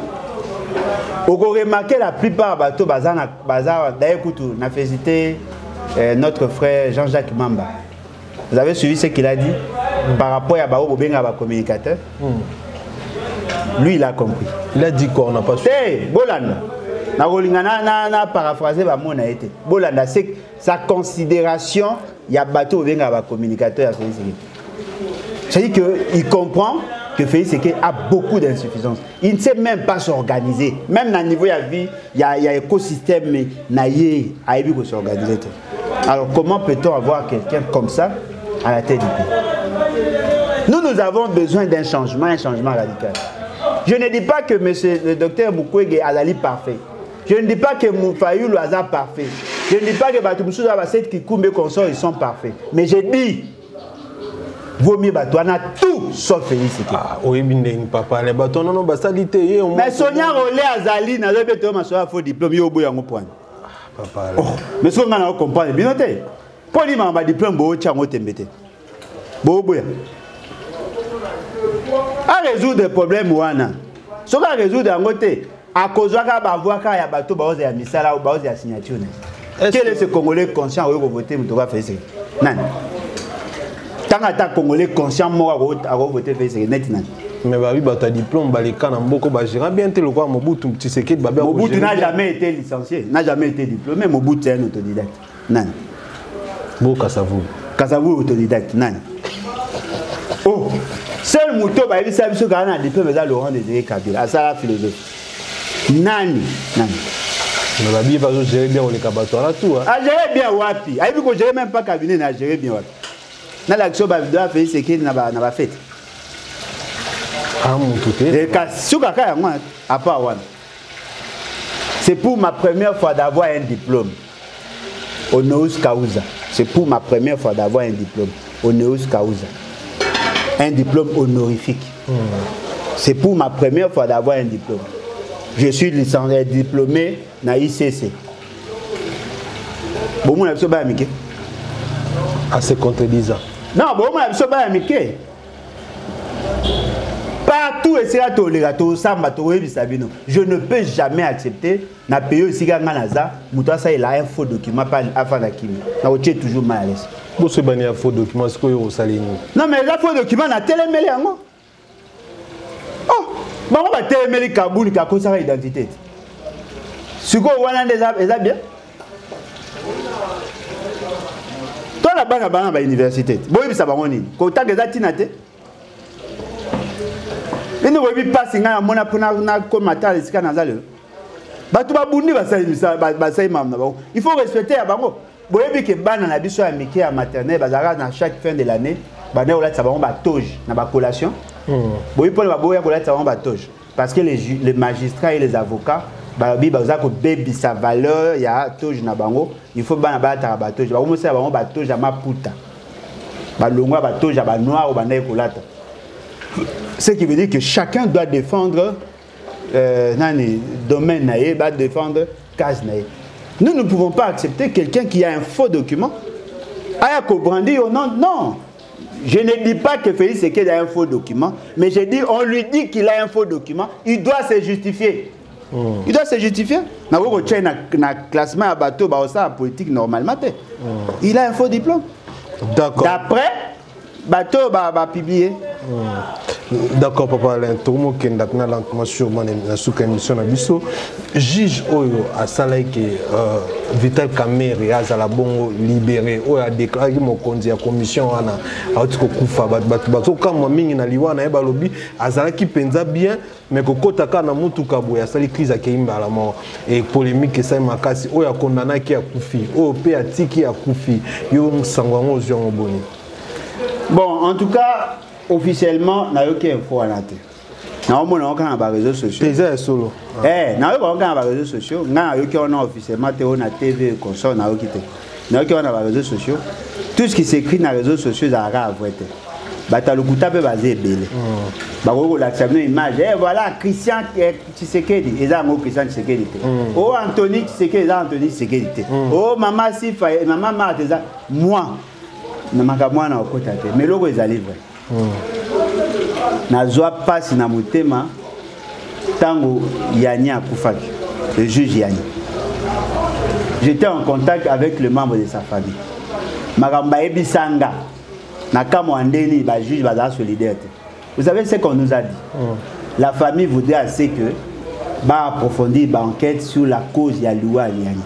Okoremarke la plupart bato baza na, baza d'ailleurs kutu na félicité notre frère Jean-Jacques Mamba. Vous avez suivi ce qu'il a dit par rapport à Bao Bobenga, ba communicateur. Lui, il a compris. Il a dit quoi? On n'a pas suivi. Hey, Bolanda. Na kolinga na paraphraser ba mona été. Bolanda, c'est sa considération, il y a bateau Bobenga ba communicateur à Félix Tshisekedi. C'est-à-dire qu'il comprend que Félix Tshisekedi a beaucoup d'insuffisances. Il ne sait même pas s'organiser. Même dans le niveau de la vie, il y a écosystème, mais naïe, a eu que s'organiser. Alors comment peut-on avoir quelqu'un comme ça à la tête du pays? Nous, nous avons besoin d'un changement, un changement radical. Je ne dis pas que monsieur le docteur Mukwege azali parfait. Je ne dis pas que Fayulu aza parfait. Je ne dis pas que bato mosusu ya Seth Kikuni consort, ils sont parfaits. Mais je dis, vaut mieux bato wana tout sauf Félix Tshisekedi. Ah, oyebi ndenge papa, les bato non non basali te ye au Mais Sonia Rolley azali na lobi to maso ya faux diplôme yo boya ngo point. Papa. Oh, mais soki ngai na comprendre bino te mpo limaka badiplome bootya yango tembe te, boboya arésoudre problème wana. Soki arésoudre yango te, akozwaka bavoix kaka ya bato baoza ya misala, baoza ya signature na ye. Quel est ce Congolais conscient oyo kovote moto ka Félix? Nani ntango ata Congolais conscient moko akovote Félix neti nani? Mais babi bato ya diplôme baleka na mboka, bagéra bien te lokola Mobutu, Tshisekedi babi. Mobutu n'a jamais été licencié, n'a jamais été diplômé. Mobutu, c'est un autodidacte. Nani? Bo Kasavu. Kasavu, autodidacte. Nani? Oh, seul moto bayebisa biso kaka na diplôme eza Laurent Désiré Kabila, asala philosophie. Nani? Nani? Mais babi bazogérer bien koleka bato wana tout. Agéré bien wapi? Ayebi kogérer même pas cabinet na agéré bien wapi? Nalakisi bavideo ya Félix Tshisekedi na bafete. Ah, motu te. Suka kaka yango à part wana. C'est pour ma première fois d'avoir un diplôme honoris causa. C'est pour ma première fois d'avoir un diplôme honoris causa, un diplôme honorifique. C'est pour ma première fois d'avoir un diplôme. Je suis licencié, diplômé na ICC. Bomona biso baya mike. Assez contredisant. Non, bomona biso baya mike. Partout esika toleka, tosamba, tokoyebisa bino. Je ne peux jamais accepter na pays oyo esika nga naza, moto asalela un faux document pa afanda kimia. Nakotie toujours mal à l'aise. Boso ebani ya faux document, sikoyo osali nini? Non, mais eza faux document, natelemeli yango. Oh, bango batelemeli Kabund kakosaka identité te. Sikoyo wana nde eza bien. Tala bana, bana bauniversité te, boyebisa bango nini? Kotanga eza ntina te. Bino boyebi mpasi ngai namona mpo nakoma tala esika naza lelo. Bato babundi, basali misala, basali makambo na bango, il faut respecter ya bango. Boyebi ke bana na biso ya mike ya maternelle bazalaka na chaque fin de l'année banda kolatisa bango batoge na bacollation. Boyebi mpona baboya kolatisa bango batoge? Parce que les magistrats et les avocats balobi baza kobebisa valeur ya toge na bango. Il faut bana balataka batoge, bakomosala bango batoge ya maputa, balongwa batoge ya banoir oyo bandaki kolata. Ce qui veut dire que chacun doit défendre nani domaine na ye, ba défendre case na ye. Nous ne pouvons pas accepter quelqu'un qui a un faux document aya kobrandir au nom. Non, je ne dis pas que Félix Tshisekedi a un faux document, mais je dis, on lui dit qu'il a un faux document, il doit se justifier. Il doit se justifier. Nakoki kotia na classement ya bato baosala politique normalement te. Il a un faux diplôme. D'accord. D'après bato bapublier. D'accord, papa Alain, tokomokenda mpena lentement sûrement na suka émission na biso. Juge oyo asalaki Vital Kamerhe azala bongo libéré, oyo adéclaraki mokonzi ya commission wana, auti kokufa. Bato bazokamwa mingi na liwa na ye. Balobi azalaki mpenza bien, mais kokota kaka na mutuka boye, asali crise, akei mbala moko e polémique esali makasi. Oyo akondanaki akufi, oyo mpe atiki akufi. Yo, sango yango ozwi yango boni? Bon, en tout cas, officiellement nayoki info wana te. Naomona yango kaka na baréseaux sociaux. Eza ya solo? Eh, nayoki yango kaka na baréseaux sociaux. Ngai nayoki wana officiellement te, oyo na TV consort nayoki te. Nayoki wana na baréseaux sociaux. Tout ce qui s'écrit na réseaux sociaux ezalaka ya vrai te. Bato ya lokuta mpe baza ebele. Bakoki kolakisa bino image, eh, voilà Christian Tshisekedi, eza yango Christian Tshisekedi te. O Anthony Tshisekedi, eza Anthony Tshisekedi te. O mama Sifa, mama Marthe, eza moi na makambo wana okota te. Mais eloko ezali vrai, nazwa mpasi na motema ntango Yani akufaki, le juge Yani. J'étais en contact avec le membre de sa famille. Makambo bayebisanga na kamwa ndeni bajuge bazala solidaire te. Vous savez ce qu'on nous a dit? La famille voudrait assez que baapprofondir baenquête sur la cause ya liwa ya Yani.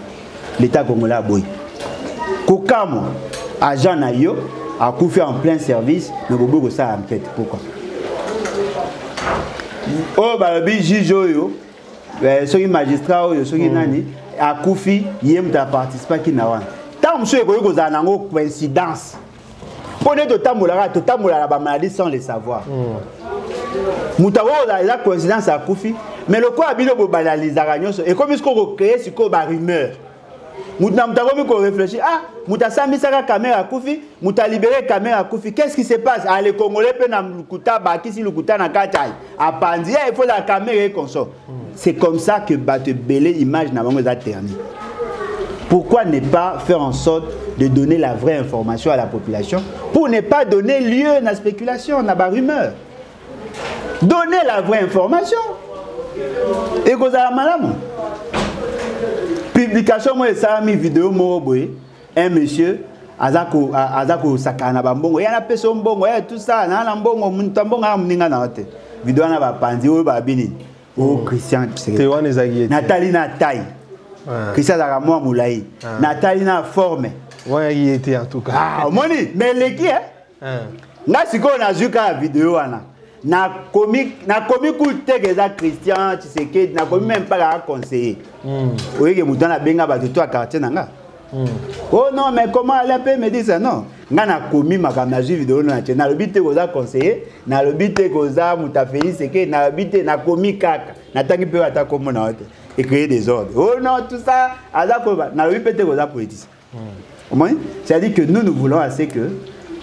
L'État congolais aboyi. Kokamwa, agent na yo akufi en plein service, na boboyi kosala enquête. Pourquoi? Oyo balobi juge oyo, soki magistrat oyo, soki nani akufi, ye moto aparticipaki na wana. Ntango mosusu ekoki kozala nango coïncidence, mpo nde totambolaka, totambolaka na bamaladie sans le savoir. Moto akoki kozala eza coïncidence akufi, mais lokola bino bobanalizaka nyonso, ekomi sikoyo kocréer sikoyo barumeur. Moto na moto akomi koréfléchir: ah, moto asambisaka Kamerhe akufi, moto alibéré Kamerhe akufi, qu'est-ce qui se passe? Ah, les Congolais mpe na lukuta, bakisi lukuta na kati, ai apanzi ye, il faut la Kamerhe et consort. C'est comme ça que bato ebele image na bango eza terni. Pourquoi ne pas faire en sorte de donner la vraie information à la population pour ne pas donner lieu à la spéculation, à la rumeur? Donner la vraie information. Ekozala malamu. Publication moi esalami vidéo moko boye, un monsieur aza ko aza kosakana na bambongo, ye napesa yo mbongo, ye tout ça na na mbongo, moto ya mbongo aya moninga na yo te. Video wana bapanzi oyo babi nini? O Christian Te wana ezalaki ye te. Natali na taille. Christian azalaka mwa molai. Natali na forme. Wana ye te en tout cas. Ah, omoni, mais eleki eh? Nga sikoyo nazwi kaka video wana. Nakomi nakomi kutu te ke eza Christian Tshisekedi, nakomi même pas kaka conseiller. Oyeke moto wana abenga bato to ya quartier na nga. Oh non, mais comment aller peut me dire ça non? Nga nakomi makambo nazwi video na tie. Nalobi te koza conseiller, nalobi te koza moto ya Félix Tshisekedi, nalobi te nakomi kaka. Natangi mpe ata kombo na yo te. Et créer des ordres. Oh non, tout ça, aza koba. Nalobi mpe te koza politicien. Omoni? C'est-à-dire que nous, nous voulons assez que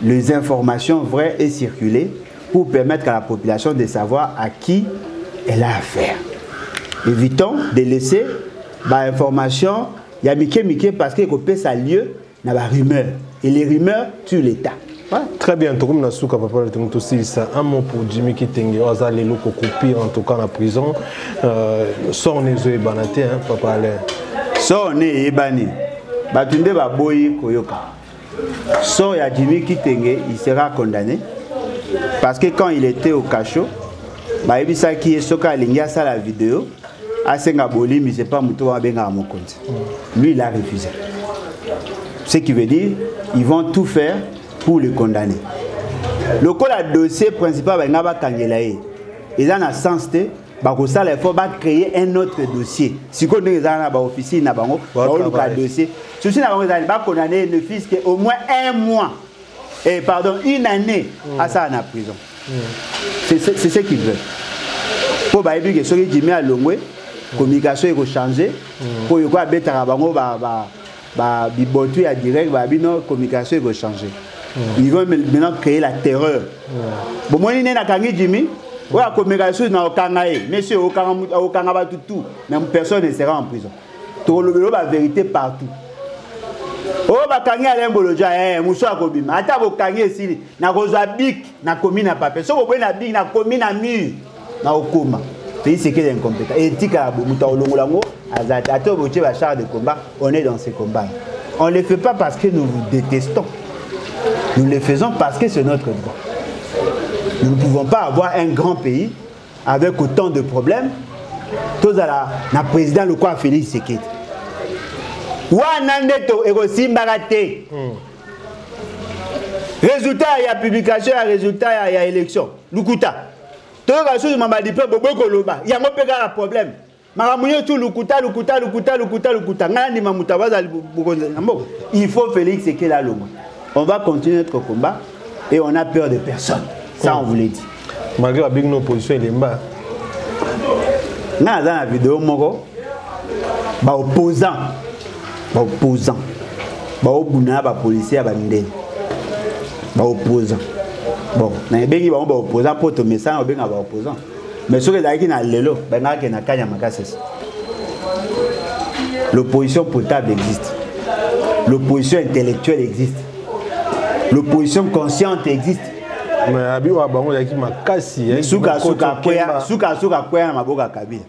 les informations vraies aient circulé pour permettre à la population de savoir à qui elle a affaire. Évitons de laisser ba information ya mike mike parce que ekopesa lieu na ba rumeur et les rumeurs tuent l'État. Ouais. Très bien, tout comme na suka papa le tout ça un mot pour Jimmy Kitenge oza lelo ko couper en tout cas na prison sort nezo ebana te hein papa Alain. Sort ne ebani. Bato nde baboyi koyoka. Sort ya Jimmy Kitenge, il sera condamné parce que quand il était au cachot, bayebisaki ye soki alingi asala vidéo asenga bolimi, c'est pas moto wana abengaka mokonzi. Lui, il a refusé. Ce qui veut dire, ils vont tout faire pour le condamner. Lokola dossier principal balinga bakangela ye eza na sens te, bakosala effort bacréer un autre dossier. Sikoyo ndenge eza na baofficier na bango, baoluka dossier. Souci na bango ezali bakondamner ne fût-ce que au moins un mois, eh, pardon, une année asala na prison. C'est ce qu'ils veulent. Po bayebi ke soki Jimmy alongwe, communication ekochanger. Po yoko abetaka bango ba bibotu ya direct, ba bino communication ekochanger. Ils vont maintenant créer la terreur. Bon, moi, il nakangi Jimmy, oyo akomeka na okanga ye, monsieur, okanga, okanga bato tout, mais personne ne sera en prison. Tolobelo ba vérité partout. Oyo bakangi Alain Bolodja, eh, mosu akobima. Ata bokangi esili, nakozwa bic, nakomi na papier. Soki oboyi na bic, nakomi na mur, na okoma. Pays c'est qu'il est incompétent. Et tika moto alongola yango, aza te. Ata botie ba chars de combat, on est dans ces combats. On ne les fait pas parce que nous vous détestons. Nous le faisons parce que c'est notre droit. Nous ne pouvons pas avoir un grand pays avec autant de problèmes. Tozala na président le quoi Félix Tshisekedi. Wana nde to ekosimbaka te. Résultat ya publication ya résultat ya élection. Lukuta. Toyoka susu mamba diplôme boboyi koloba. Yango mpe kaka problème. Makambo nyonso lukuta, lukuta, lukuta, lukuta, lukuta. Ngai ndima moto abaza bokonzi na mboka. Il faut Félix Tshisekedi alongwa. On va continuer notre combat et on a peur de personne. Ça, on vous l'a dit. Malgré la big opposition, il est bas. Nga naza na vidéo moko, ba opposant, ba opposant, ba obuna ba policier ba mindele. Ba opposant. Bon, na ebengi bango ba opposant po to mesana obenga ba opposant. Mais soki ezalaki na lelo, bengaka na kanya makasi. L'opposition potable existe. L'opposition intellectuelle existe. L'opposition consciente existe. Mais abi wa bango yaki makasi, hein, Suka, moko suka, to kwea, kemba. suka, suka, kwea na maboko ya Kabila.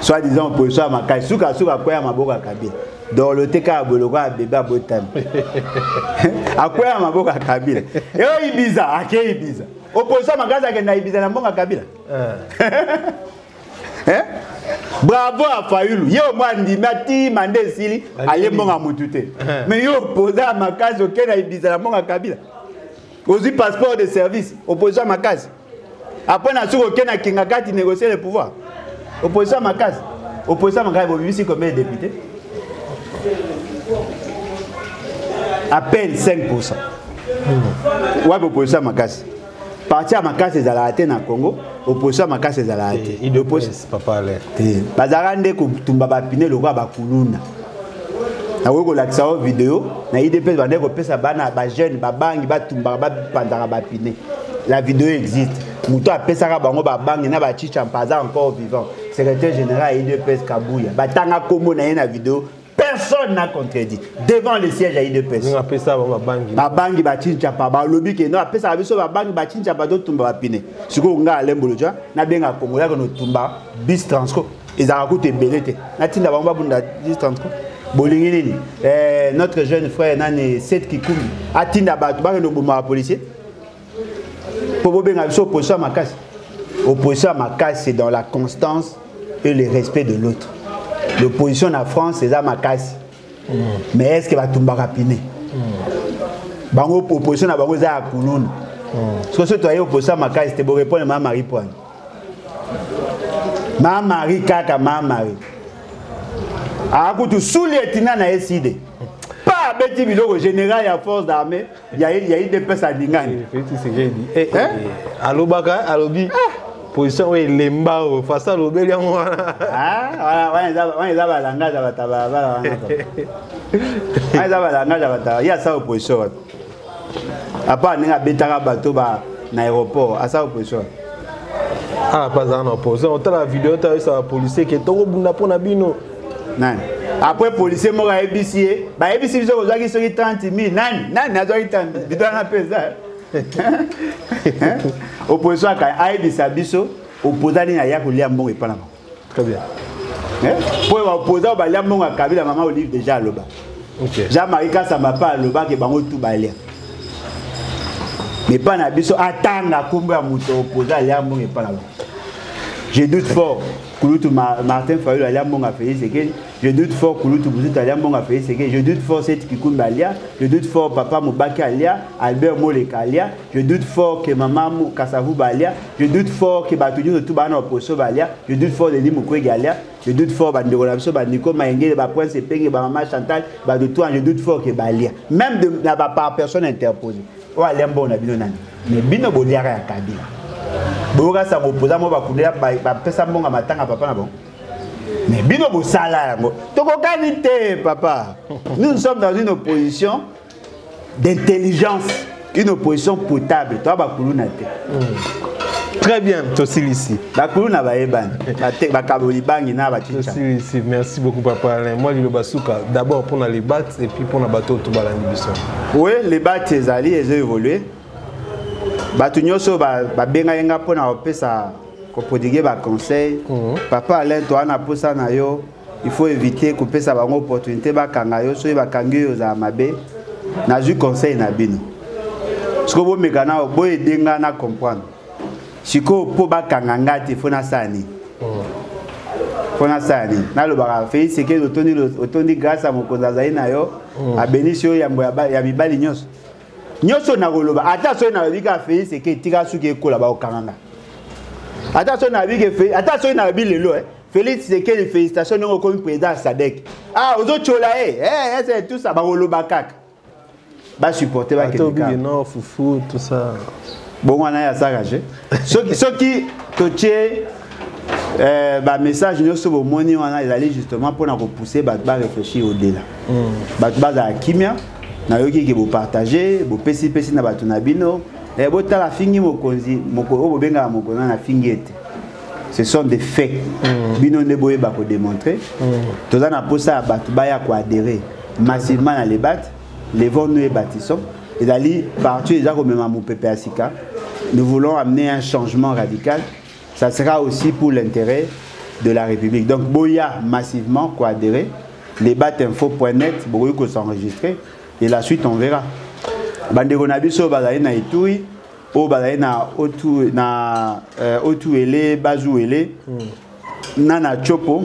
Soit disant opposition ya makasi, suka, suka, kwea na maboko ya Kabila. Dans le TK ya boloko ya bébé abotami. Akwea na maboko ya Kabila. Eyo Ibiza, ake Ibiza. Opposition ya makasi akenda Ibiza na mbongo ya Kabila. Hein? Bravo à Fayulu. Yo moi ndima ti mande sili aye mbongo mutu te. Mais yo opposant makasi okenda Ibiza na mbongo ya Kabila. Ozi passeport de service, opposition makasi. Après na suko okenda Kingakati négocier le pouvoir. Opposition makasi. Opposition makasi bobimisi combien de députés? À peine 5%. Ouais, opposition makasi. Parti ya makasi ezalaka te na Congo, opposition ya makasi ezalaka te. Eh, IDPS, papa Alain. Te. Bazalaka nde kotumba bapine lokola bakuluna. Nakoki kolakisa yo video na IDPS bande kopesa bana ba jeune babangi batumbaka bapanzaka bapine. La vidéo existe. Moto apesaka bango babangi na bachicha mpaza encore vivant. Secrétaire général ya IDPS Kabuya. Batanga kombo na ye na vidéo. Personne n'a contredit. Devant le siège ya UDPS. Apesa bango babangi. Babangi bachinchapa balobi ke no apesaka biso babangi bachinchapa totumba bapine. Sikoyo nga Alain Bolodjwa nabenga Congo yaka notumba bis transco ezalaka kutu ebele te. Natinda bango babunda bis transco. Bolingi nini? Eh, notre jeune frère nani Seth Kikumbi atinda bato bakende koboma ba policier. Po bobenga biso opposition ya makasi. Opposition ya makasi c'est dans la constance et le respect de l'autre. L'opposition na France eza makasi. Mais est-ce que batumbaka pine? Bango opposition na bango eza ya kuluna. Soki soki toye opposition ya makasi te borépondre ma Marie Poine. Ma Marie kaka ma Marie. Akutu sous lieutenant na eside. Pa abeti biloko général ya force d'armée ya ya UDPS alingani. Félix Tshisekedi. Eh, eh, alobaka alobi position oyo elemba oyo façon alobeli yango wana. Ah, wana eza ba langage ya bato balabala wana. Wana eza ba langage ya bato. Ye asala opposition wapi? À part ndenge abetaka bato ba na aéroport, asala opposition wapi? Ah, pas en opposition. Otala video ta yesa policier ke tokobunda pona bino. Nani? Après policier moko ayebisi ye, bayebisi biso kozwaki soki 30 000 nani? Nani azwaki 30 000? Bito wana mpe eza. Opposition aka ayebisa biso opposant nini aya kolia mbongo epa na bango. Très bien. Po ba opposant balia mbongo ya Kabila, mama Olive déjà aloba. Okay. Jean-Marie Kassamba pa aloba ke bango tout balia. Mais pas na biso atanga kombo ya moto opposant alia mbongo epa na bango. Je doute fort Kulutu Martin Fayulu alia mbongo ya Félix Tshisekedi. Je doute fort Kulutu Buzutu alia mbongo ya Félix Tshisekedi. Je doute fort Seth Kikumbi alia. Je doute fort Papa Mubaki alia, Albert Moleka alia. Je doute fort que Mama Kasavubu alia. Je doute fort que bato nyonso tu bana opposition balia. Je doute fort Denis Mukwege alia. Je doute fort bandeko na biso ba Nico Mayengele, ba Prince Epenge, ba Mama Chantal, bato tout, je doute fort que balia. Même de, na ba par personne interposée. Oyo alia mbongo na bino nani? Mais bino boliaka ya Kabila. Boyoka sango opposant moko bakundela bapesa mbongo ya matanga papa na bango. Mais bino bosala yango. Tokokani te papa. Nous, nous sommes dans une opposition d'intelligence, une opposition potable. Toi bakuluna te. Très bien, tosilisi. Bakuluna bayebani. Bate bakaboli bangi na bachincha. Tosilisi. Merci beaucoup papa Alain. Moi liloba suka d'abord pour les bat et puis pour na bateau tout balandi biso. Oui, les bat ezali ezo évoluer. Bato nyonso babengaki nga mpona kopesa koprodiguer ba conseil. Papa Alain, toa na posa na yo, il faut éviter kopesa bango opportunité bakanga yo, soki bakangi yo ozala mabe. Nazwi conseil na bino. Sikoyo bomeka na boyede nga na comprendre. Sikoyo mpo bakanga nga te, fo nasala nini? Fo nasala nini? Nalobaka Félix Tshisekedi otondi, otondi grâce ya mokonzi azali na yo, abenisi yo yambo ya mibali nyonso. Nyonso nakoloba, ata soki nalobi kaka Félix Tshisekedi tika suki ekola bakokanga nga. Ata soki nalobi ke Félix, ata soki nalobi lelo, Félix Tshisekedi félicitations ndenge okomi président ya SADC. Ah, ozotyola ye, eh, c'est tout ça, bakoloba kaka. Ba supporter ba Ata kende obi kaka. non, fufu, tout ça. Bongo wana ya saka je. Soki, soki totie, ba message nyonso bomoni wana ezali justement mpona kopousser bato ba réfléchir au-delà. Bato bazala kimia, nayoki ke bopartage, bopesi-pesi na bato na bino. Botala fingi mokonzi, oyo bobengaka mokonzi wana fingi ete. Ce sont des faits. Bino nde boyeba ko démontrer. Toza na posa ya bato baya ko adhérer massivement na les battes, levons-nous et bâtissons. Ezali partout eza komema mopepe ya sika. Nous voulons amener un changement radical. Ça sera aussi pour l'intérêt de la République. Donc boya massivement ko adhérer. Lebatinfo point net, bokoki ko s'enregistrer et la suite on verra. Bandeko na biso bazali na Ituri, oyo bazali na Otu, na Otuele, Bazuele, na Tshopo.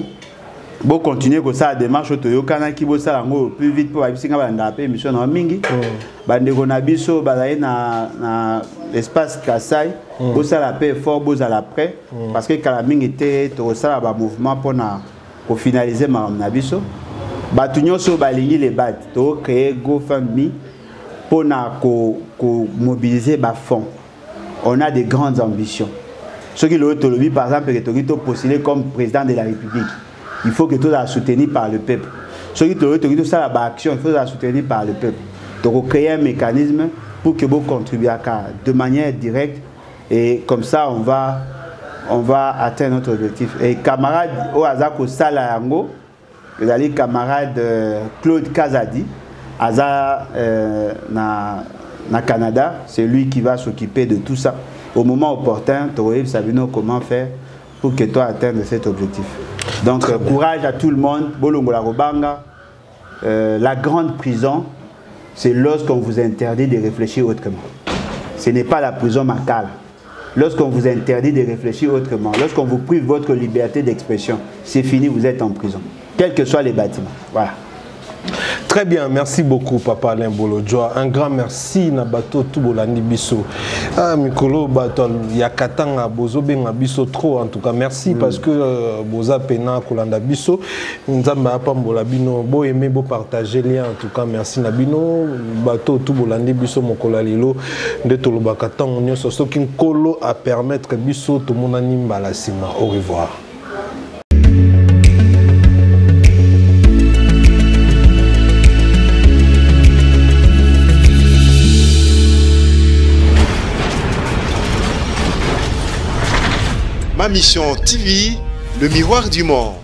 Bo continuer kosala démarche oyo toyokanaki, bosala yango plus vite mpo bayebisi nga balandaka mpe émission na mingi. Bandeko na biso bazali na espace Kasai, bosala mpe effort, bozala prêt, parce que kala mingi te tokosala ba mouvement mpona kofinaliser makambo na biso. Bato nyonso balingi le bat, tokocréer GoFundMe mpona komobiliser ba fonds. On a de grandes ambitions. Soki lelo tolobi par exemple que tokoki topostuler comme président de la République, il faut que tozala soutenu par le peuple. Soki tolobi tokoki tosala ba action, il faut tozala soutenu par le peuple. Donc créer un mécanisme pour que vous contribuiez de manière directe et comme ça on va atteindre notre objectif. Et camarade oyo aza kosala yango, Ezali camarade euh, Claude Kazadi aza euh, na, na Canada. C'est lui qui va s'occuper de tout ça. Au moment opportun, tokoyebisa bino comment faire pour que toi atteindre cet objectif. Donc euh, courage à tout le monde, bolongola kobanga. Euh, la grande prison, c'est lorsqu'on vous interdit de réfléchir autrement. Ce n'est pas la prison Makala. Lorsqu'on vous interdit de réfléchir autrement, lorsqu'on vous prive votre liberté d'expression, c'est fini, vous êtes en prison. Quels que soient les bâtiments. Voilà. Très bien, merci beaucoup Papa Alain Bolodjoa. Un grand merci na bato tout bolandi biso. Ah mikolo bato ya katanga bozo benga biso trop en tout cas. Merci parce que euh, boza pena kolanda biso. Nzambe apambola bino, bo aimer, bo partager lien en tout cas. Merci na bino bato tout bolandi biso mokolo ya lelo nde tolobaka ntango nyonso soki nkolo a permettre biso tomonani mbala nsima. Au revoir. Ma Mission TV, le miroir du monde.